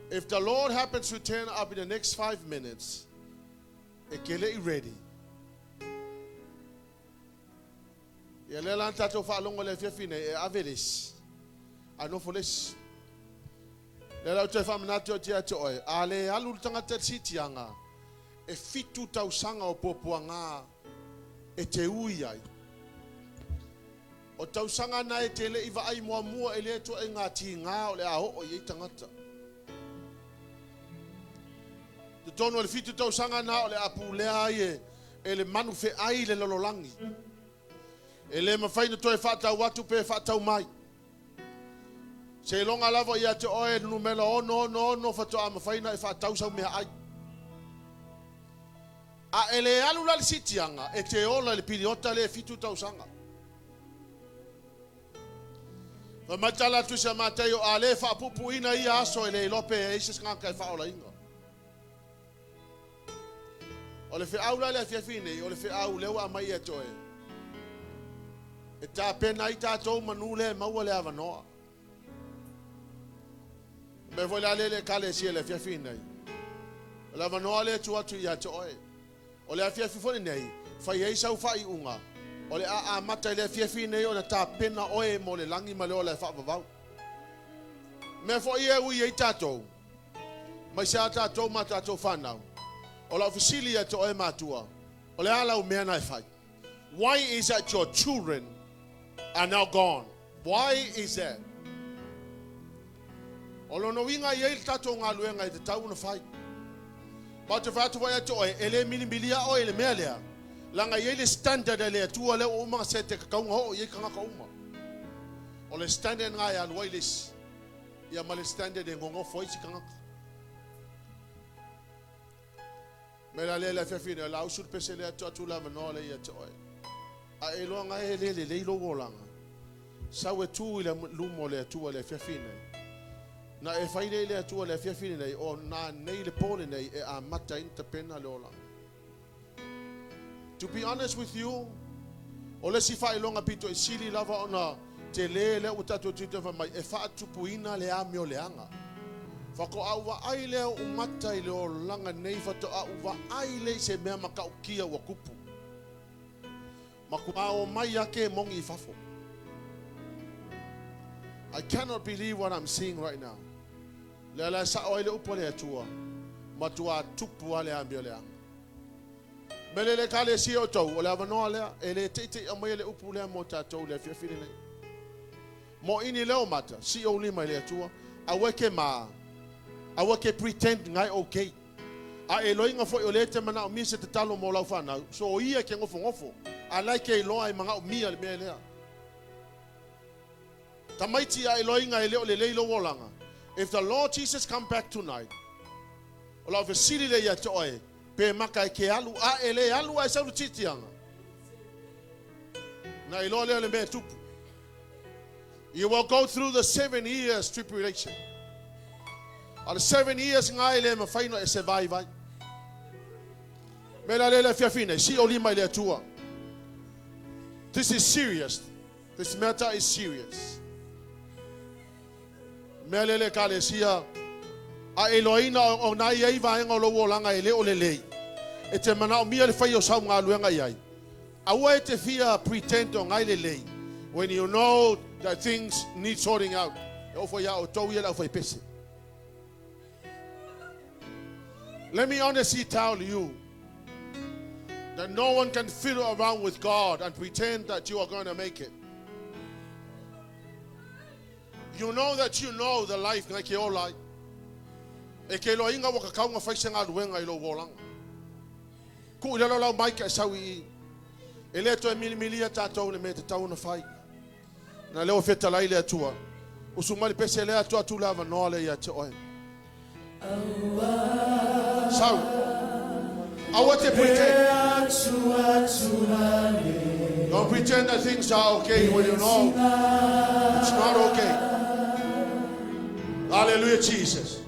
If the Lord happens to turn up in the next 5 minutes, e ke le i ready. Ia lea la na tatou faalogo i le afiafi nei, e ave le isi, ae nofo le isi. Lea la ou toe faamanatu atu ia te oe, a le alu le tagata i le siitiaga, e fitu tausaga o puapuaga e te ui ai. O tausaga na e te le i vaai muamua e le ituaiga tiga o le a oo i ai tagata. Totonu o le fitu tausaga na o le a pulea ai e, e le manu feai le lalolagi. E le mafai na toe faatau atu pe faatau mai. Seiloga lava ia te oe le numera 666 faatoa mafai ona e faatau sau meaai. A e le alu la i le siitiaga, e te ola i le piliota lea e fitu tausaga. Fai mai le tala a le Tusi a Mataio, A le faapuupuuina ia aso e le iloa pe i ai se tagata e faaolaina. O le feau la i le afiafi nei, o le feau lea ua aumai ia te oe, e tapena ai tatou manu lea e maua le avanoa. O mea foi la lea i le Ekalesia i le afiafi nei, o le avanoa lea e tuu atu ia te oe. O le afiafi foi lenei, fai ai sau faaiuga, o le a amata i le afiafi nei ona tapena oe mo le lagi ma le ola e faavavau. Mea foi ia e ui ai tatou, aemaise lava tatou ma tatou fanau. O lau fesili ia te oe matua, o le a lau mea na e fai? Why is that your children are now gone? Why is that? O lona uiga e i ai le tatou galuega e tatau ona fai. Ma ou te fai atu foi ia te oe, e le milimilia oe i le mea lea, leaga e i ai le standard a le Atua lea ua uma ona set e tatau ona oo i ai tagata uma. O le standard lena e alu ai le isi, ia ma le standard e nonofo ai isi tagata. Mea la lea i le afiafi nei, o le a usu le pese lea atu atu le avanoa lea ia te oe. A e iloa ngai e le lelei lou olaga, sau e tu i le luma o le Atua i le afiafi nei. Na e fai lea i le Atua i le afiafi lenei, o nanei le po lenei e amata ai ona tapena le olaga. To be honest with you, o le isi faailoga pito i sili lava ona tele lea ua tatou tilotilo fai mai e faatupuina le amioleaga. Faatoa ou vaai lea o ou mata i le olaga nei, faatoa ou vaai lea i se mea matautia ua tupu. Matua omai lava kemoni i fafo. I cannot believe what I'm seeing right now. Lea la e sao ai le upu a le Atua, matua tupu lava le amioleaga. Mele le Ekalesia o tou, o le avanoa lea, e le teitei aumaia le upu lea mo tatou i le afiafi lenei. Moʻini leo mata, sii ou lima i le Atua, aua e ke ma, aua ke pretend ngai okay. A e iloaina foi o lea e te manaomia se tatalo mo lau fanau, so ia e ke nofonofo, a la e ke iloa e manaomia le mea lea. Tamaiti a e iloaina e le o lelei lou olaga, if the Lord Jesus come back tonight, o lau fesili lea ia te oe, pe maka e ke alu a e le alu ae sau le tiitiaga. Na iloa lea o le mea e tupu. You will go through the 7 years tribulation. A le 7 years nga e le mafai ona e survive ai. Me la le le afiafi nei, sii ou lima i le Atua. This is serious. This matter is serious. Mea lea le Ekalesia, a e iloaina o na i ai vaega o lou olaga e le o lelei, e te manaomia le fai o sau galuega i ai. Aua e te fia pretend o ngai lelei when you know that things need sorting out. E oo foi ia outou ia le aufaipese. Let me honestly tell you that no one can fiddle around with God and pretend that you are going to make it. You know that you know the life ngai ke ola ai. E ke iloaina ua tatau ona fai se galuega i lou olaga. Tuu i lalo lau maika e sau i i. E le toe milimilia tatou i le mea e tatau ona fai. Na lea ua fetalai le Atua. Usu mai le pese lea atu atu le avanoa lea ia te oe. Sau. Aua te pretend. Don't pretend that things are okay when you know it's not okay. Hallelujah, Jesus.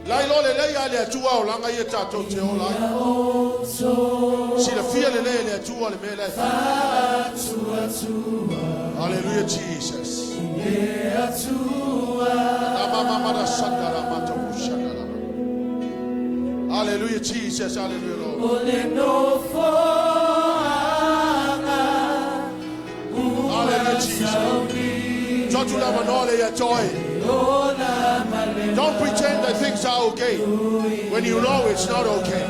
Lai lo le lei a le Atua o langa ia tātou te ola ai. Silafia le lei le Atua le mea la e fai. Hallelujah, Jesus. Hallelujah, Jesus. Hallelujah, Lord. Hallelujah, Jesus. Tuu le avanoa le ia te oe. Don't pretend that things are okay when you know it's not okay.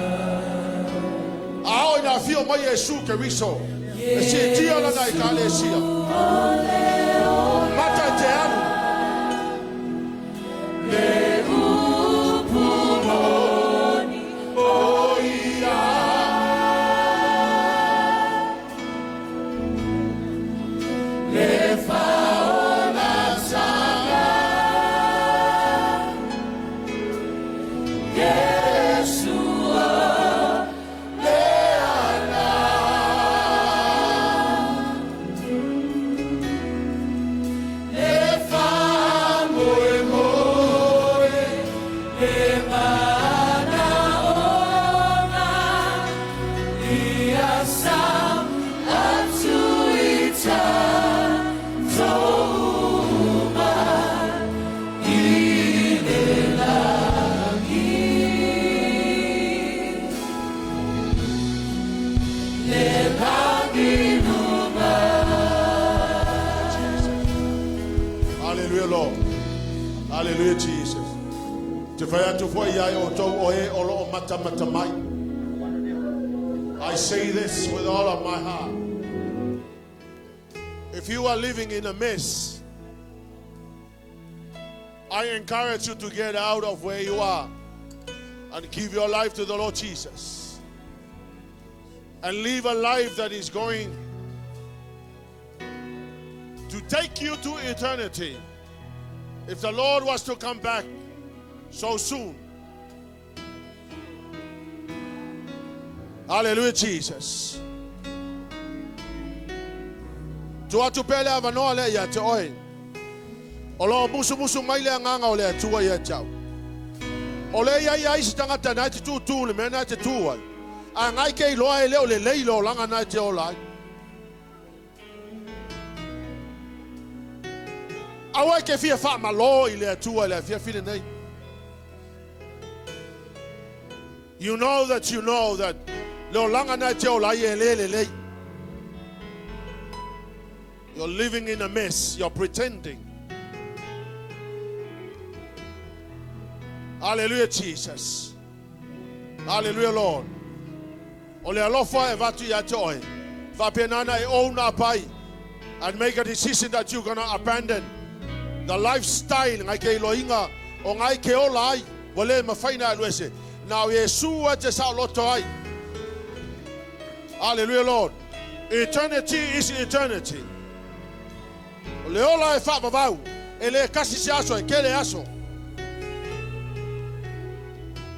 A oo ina afio mai Iesu Keriso. E siitia lana ekalesia. Mata e te alu. Le upu moni o ia. Le faaolataga. Iesu o le ala. Le faamoemoe. Le manaoga. Ia sau atu i tatou uma i le lagi. Le lagi luma. Hallelujah, Lord. Hallelujah, Jesus. Te fai atu foi ia i outou o e o loo matamata mai. I say this with all of my heart. If you are living in a mess, I encourage you to get out of where you are and give your life to the Lord Jesus. And live a life that is going to take you to eternity. If the Lord was to come back so soon. Hallelujah, Jesus. Tuu atu pea le avanoa lea ia te oe. O loo musumusu mai le agaga o le Atua ia te au. O le ia ia isi tagata na e te tūtū le mea na e te tū ai. A ngai ke iloa e le o le lei le olaga na e te ola ai. Aua e ke fia faamalo i le Atua i le afiafi lenei. You know that you know that le olaga na e te ola ai e le lelei. You're living in a mess. You're pretending. Hallelujah, Jesus. Hallelujah, Lord. O le alofa e avatu ia te oe. Faapena ona e own up ai and make a decision that you're gonna abandon the lifestyle ngai ke iloiga o ngai ke ola ai ua le mafai ona alu ese. Na o Iesu e te saoloto ai. Hallelujah, Lord. Eternity is eternity. O le ola e faavavau, e le kasi se aso, e kele aso.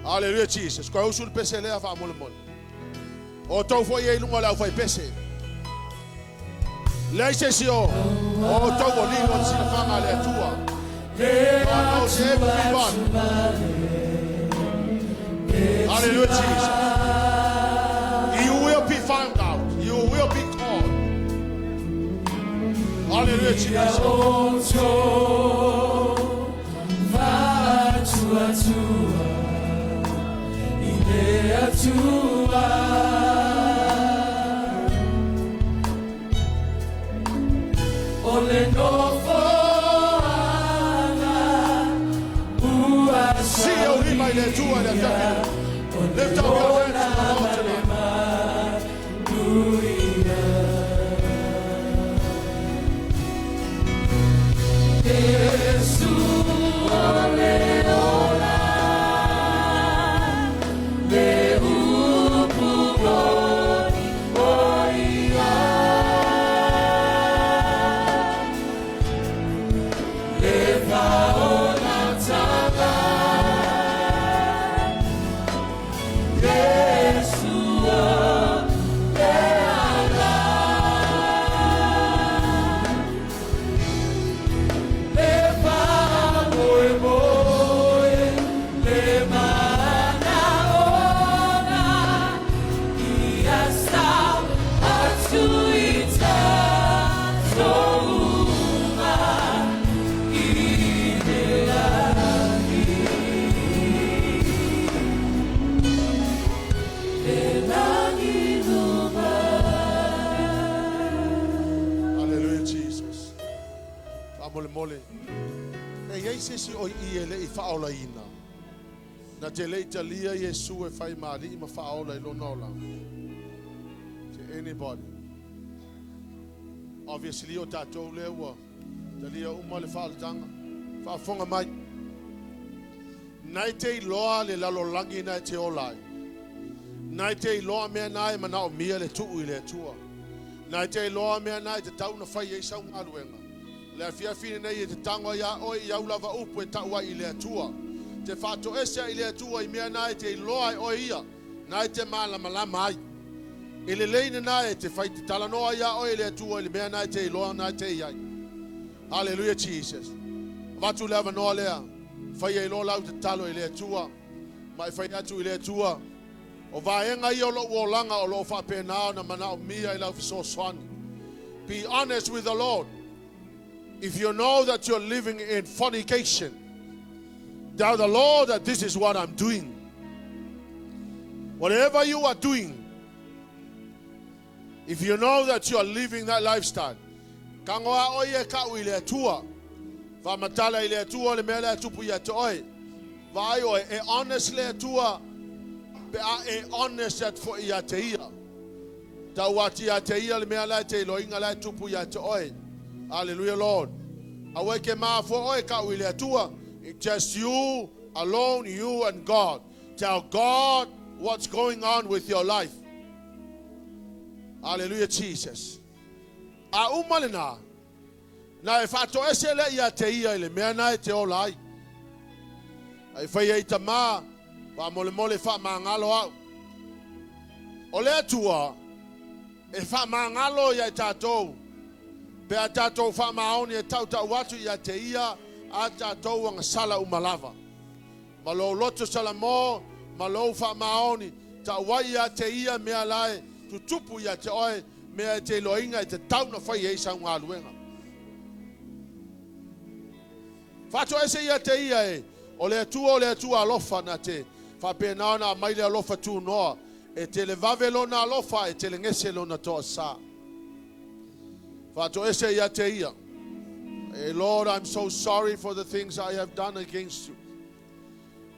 Hallelujah, Jesus. Koe usu le pese lea faamolemole. O tou foi e i luga o le aufaipese. Leai se isi o o outou o lilo i le silafaga a le Atua. God knows everybody. Hallelujah, Jesus. You will be found out. You will be caught. Hallelujah, Jesus. Sii ou lima i le Atua i le afiafi lenei. Lift up your hands to the Lord tonight. Faamolemole, e i ai se isi o i i e le i faaolaina, na te le i talia Iesu e fai ma Alii ma Faaola i lona olaga? Is there anybody? Obviously o tatou lea ua talia uma le faaolataga. Faafofoga mai. Na e te iloa le lalolagi na e te ola ai. Na e te iloa mea na e manaomia le tuu i le Atua. Na e te iloa mea na e tatau ona fai ai sau galuega. O le afiafi lenei e te tago ai a oe i au lava upu e tau ai i le Atua. Te faatoese ai i le Atua i mea na e te iloa e oe ia, na e te malamalama ai. E lelei lena e te fai te talanoa ai a oe i le Atua i le mea na e te iloa na e te i ai. Hallelujah Jesus. Avatu le avanoa lea, fai ai loa lau tatalo i le Atua, ma e fai atu i le Atua, O vaega ia o lou olaga o lo o faapena ona manaomia i lau fesoasoani. Be honest with the Lord. If you know that you're living in fornication, tell the Lord that this is what I'm doing. Whatever you are doing, if you know that you are living that lifestyle, tago a oe e kau i le Atua. Faamatala i le Atua le mea lea e tupu ia te oe. Vaai oe, e honest le Atua pe a e honest atu foi ia te Ia. Tau atu ia te Ia le mea la e te iloaina la e tupu ia te oe. Hallelujah Lord. Aua e ke mafua oe kau i le Atua. It's just you alone, you and God. Tell God what's going on with your life. Hallelujah Jesus. A uma lena, na e faatoese lea ia te ia i le mea na e te ola ai. A e fai ai tamā, faamolemole faamagalo au. O le Atua e faamagalo ia i tatou, pe a tatou faamaoni e tautau atu ia te ia a tatou agasala uma lava. Ma lou loto salamo, ma lou faamaoni, tau ai ia te ia mea la e tutupu ia te oe, mea e te iloaina e tatau na fai ai sau galuega. Faatoese ia te ia e, o le Atua o le Atua alofa na te faapena ona aumai le alofa tunoa, e televave lona alofa, e telegese lona toasa. Faatoese ia te ia. Hey Lord, I'm so sorry for the things I have done against you.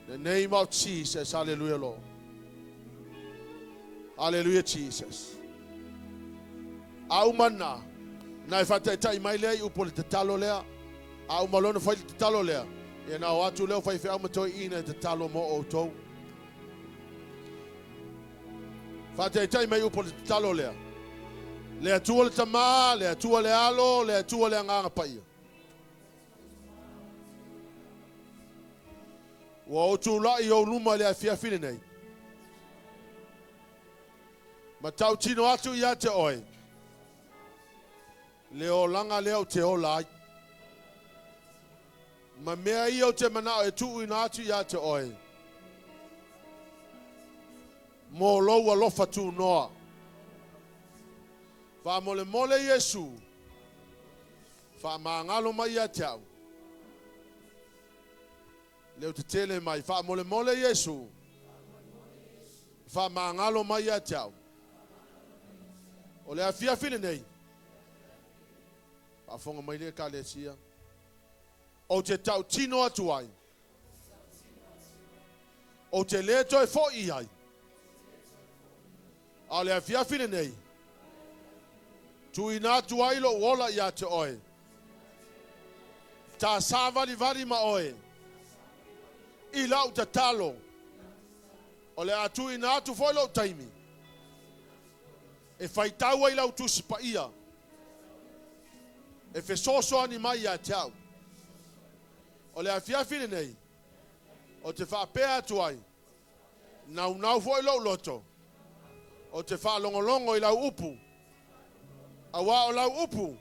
In the name of Jesus, hallelujah, Lord. Hallelujah, Jesus. A uma na, na e faataitai mai lea i upu o le tatalo lea. A uma loa ona fai le tatalo lea, ia na o atu lea o faifeau ma toeaiina e tatalo mo outou. Faataitai mai upu o le tatalo lea. Le Atua le Tama, le Atua le Alo, le Atua le Agaga Paia. Ua ou tulai i ou luma i le afiafi lenei. Ma tautino atu ia te oe le olaga lea ou te ola ai. Ma mea ia ou te manao e tuuina atu ia te oe mo lou alofa tunoa. Faamolemole Iesu, faamagalo mai ia te au. Leo tetele mai, faamolemole Iesu, faamagalo mai ia te au. O le afiafi lenei, faafofoga mai le Ekalesia, ou te tautino atu ai, ou te le toe foi i ai. A o le afiafi lenei, tuuina atu ai lou ola ia te oe. Ta savalivali ma oe i lau tatalo. O le a tuuina atu foi lou taimi e faitau ai lau Tusi Paia e fesoasoani mai ia te au. O le afiafi lenei, ou te faapea atu ai, Naunau foi lou loto, ou te faalogologo i lau upu, auā o lau upu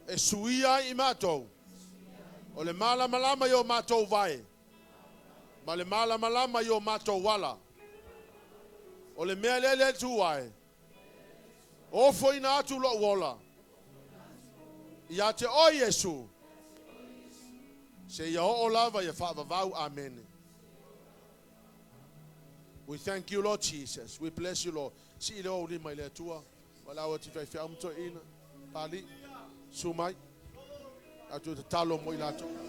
e suia ai i matou, o le malamalama i o matou vae, ma le malamalama i o matou ala. O le mea lea le Atua e ofoina atu lou ola ia te oe Iesu, seia oo lava ia faavavau. Amene. We thank you, Lord Jesus. We bless you, Lord. Sii le ou lima i le Atua. Valaau atu i faifeau ma toeaiina. Papalii, susu mai. A toe tatalo mo i latou.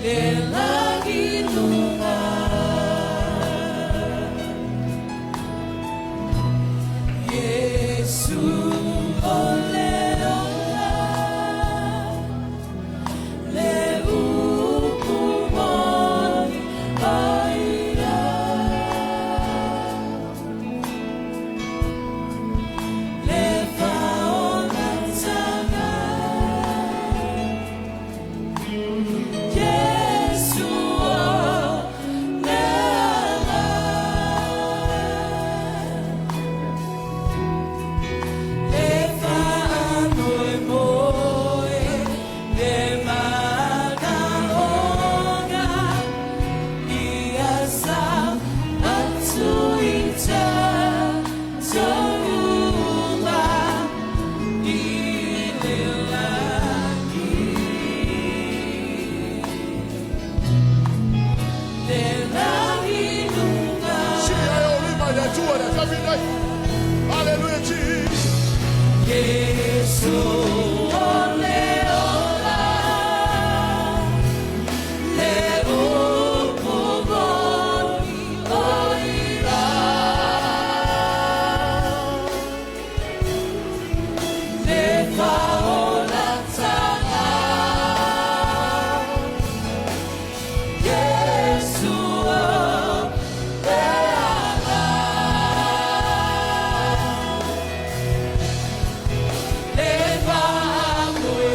Le lagi luga. Iesu o le ola, le upu moni o ia. Le faolataga, Iesu o le ala. Le faamoemoe, le manaoga, ia sa atu i tatou uma i le lagi. Le lagi luga. Sii ai ou lima i le Atua i le afiafi lenei. Hallelujah, Jesus. Iesu o le ola, le upu moni o ia. Le faolataga, Iesu o le ala. Le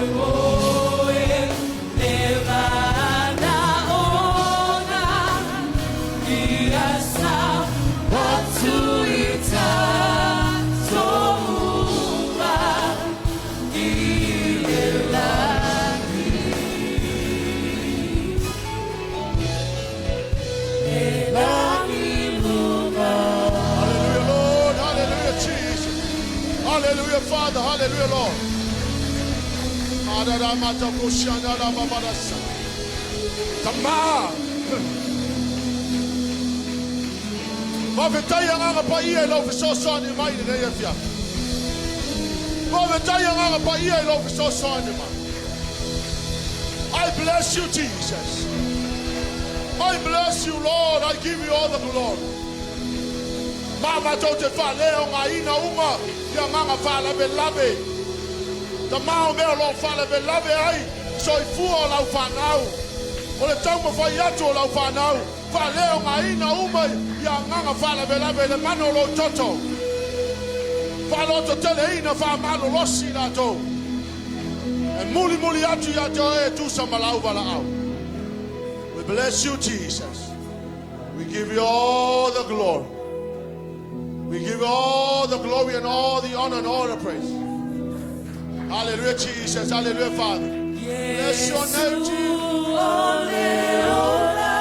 faamoemoe, le manaoga, ia sa atu i tatou uma i le lagi. Le lagi luga. Hallelujah, Lord. Hallelujah, Jesus. Hallelujah, Father. Hallelujah, Lord. Adadamatakushanadababadasa. Tama. Faafetai Agaga Paia i lau fesoasoani mai i lenei afiafi. Faafetai Agaga Paia i lau fesoasoani mai. I bless you, Jesus. I bless you, Lord. I give you all the glory. Ma matou te faaleaogaina uma i agaga faalavelave. Tama o mea o lo o faalavelave ai soifua o lau fanau. O le taumafai atu o lau fanau, faaleaogaina uma i agaga faalavelave i le mana o lou toto. Faalototeleina, faamalolosi i latou. E mulimuli atu ia te oe e tusa ma lau valaau. We bless you, Jesus. We give you all the glory. We give you all the glory and all the honor and all the praise. Hallelujah, Jesus. Hallelujah, Father. Bless your name, Jesus. Iesu o le ola,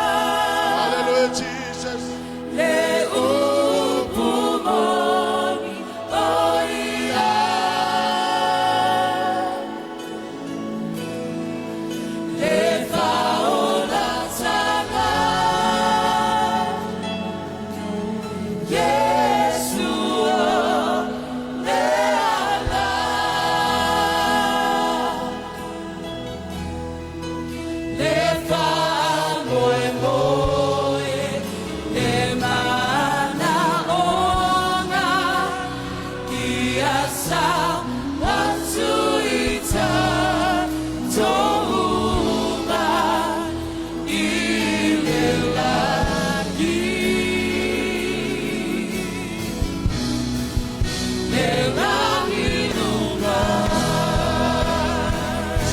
Hallelujah, Jesus. le upu moni o ia. Le faolataga, Iesu o le ala. Le faamoemoe, le manaoga, ia sa atu i tatou uma i le lagi. Le lagi luga.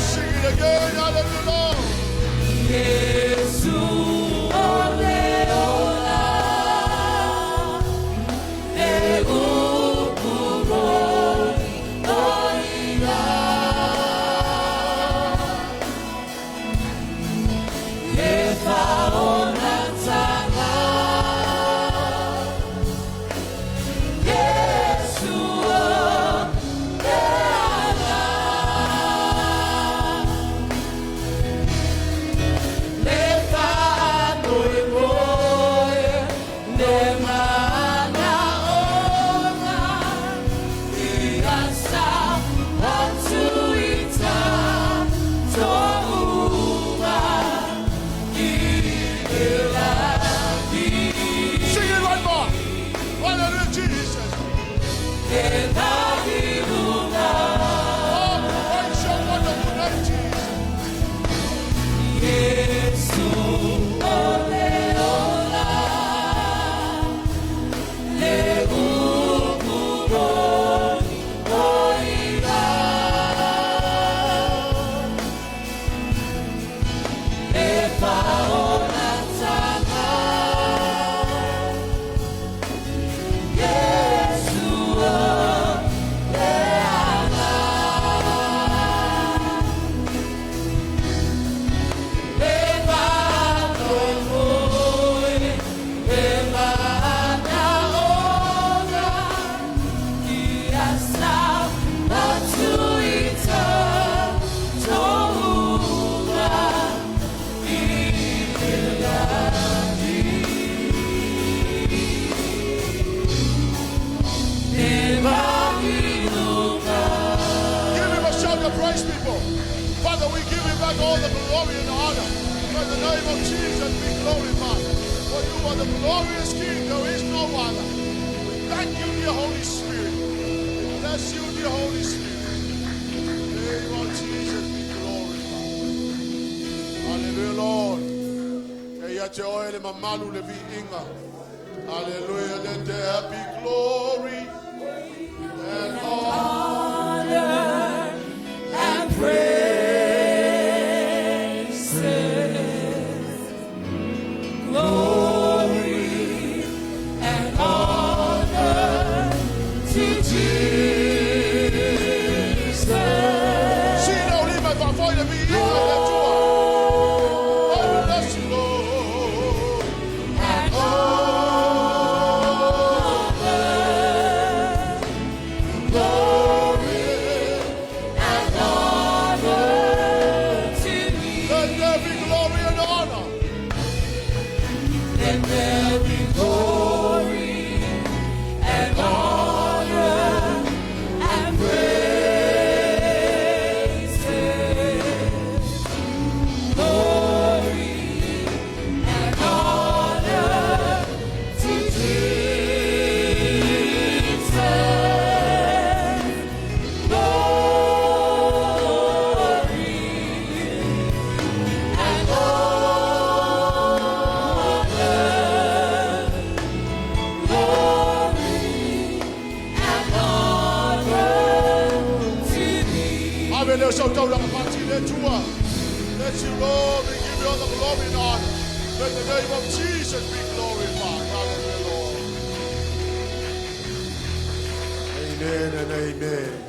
Sing it again. Hallelujah, Lord. Iesu o le ola, le upu moni o ia. Le faolataga, Iesu o le ala. Le Oh, praise your wonderful name, Jesus. Give him a shout of praise, people. Father, we give you back all the glory and honor. May the name of Jesus be glorified. For you are the glorious King, there is no other. We thank you, dear Holy Spirit. We bless you, dear Holy Spirit. In the name of Jesus be glorified. Hallelujah, Lord. E ia te oe le mamalu le viiga. Hallelujah, let there be glory and honor. And praises, glory and honor to Jesus. Sina o lima e faafoe le viiga i le Atua. I bless you, Lord. And honor, glory and honor to thee. Let there be glory and honor. Let there be glory and honor and praises. Glory and honor to Jesus. Glory and honor, glory and honor to thee. Ave le sau taulaga faati le Atua. Let you, Lord, we give you all the glory and honor. Let the name of Jesus be glorified. Hallelujah, Lord. Amen and amen.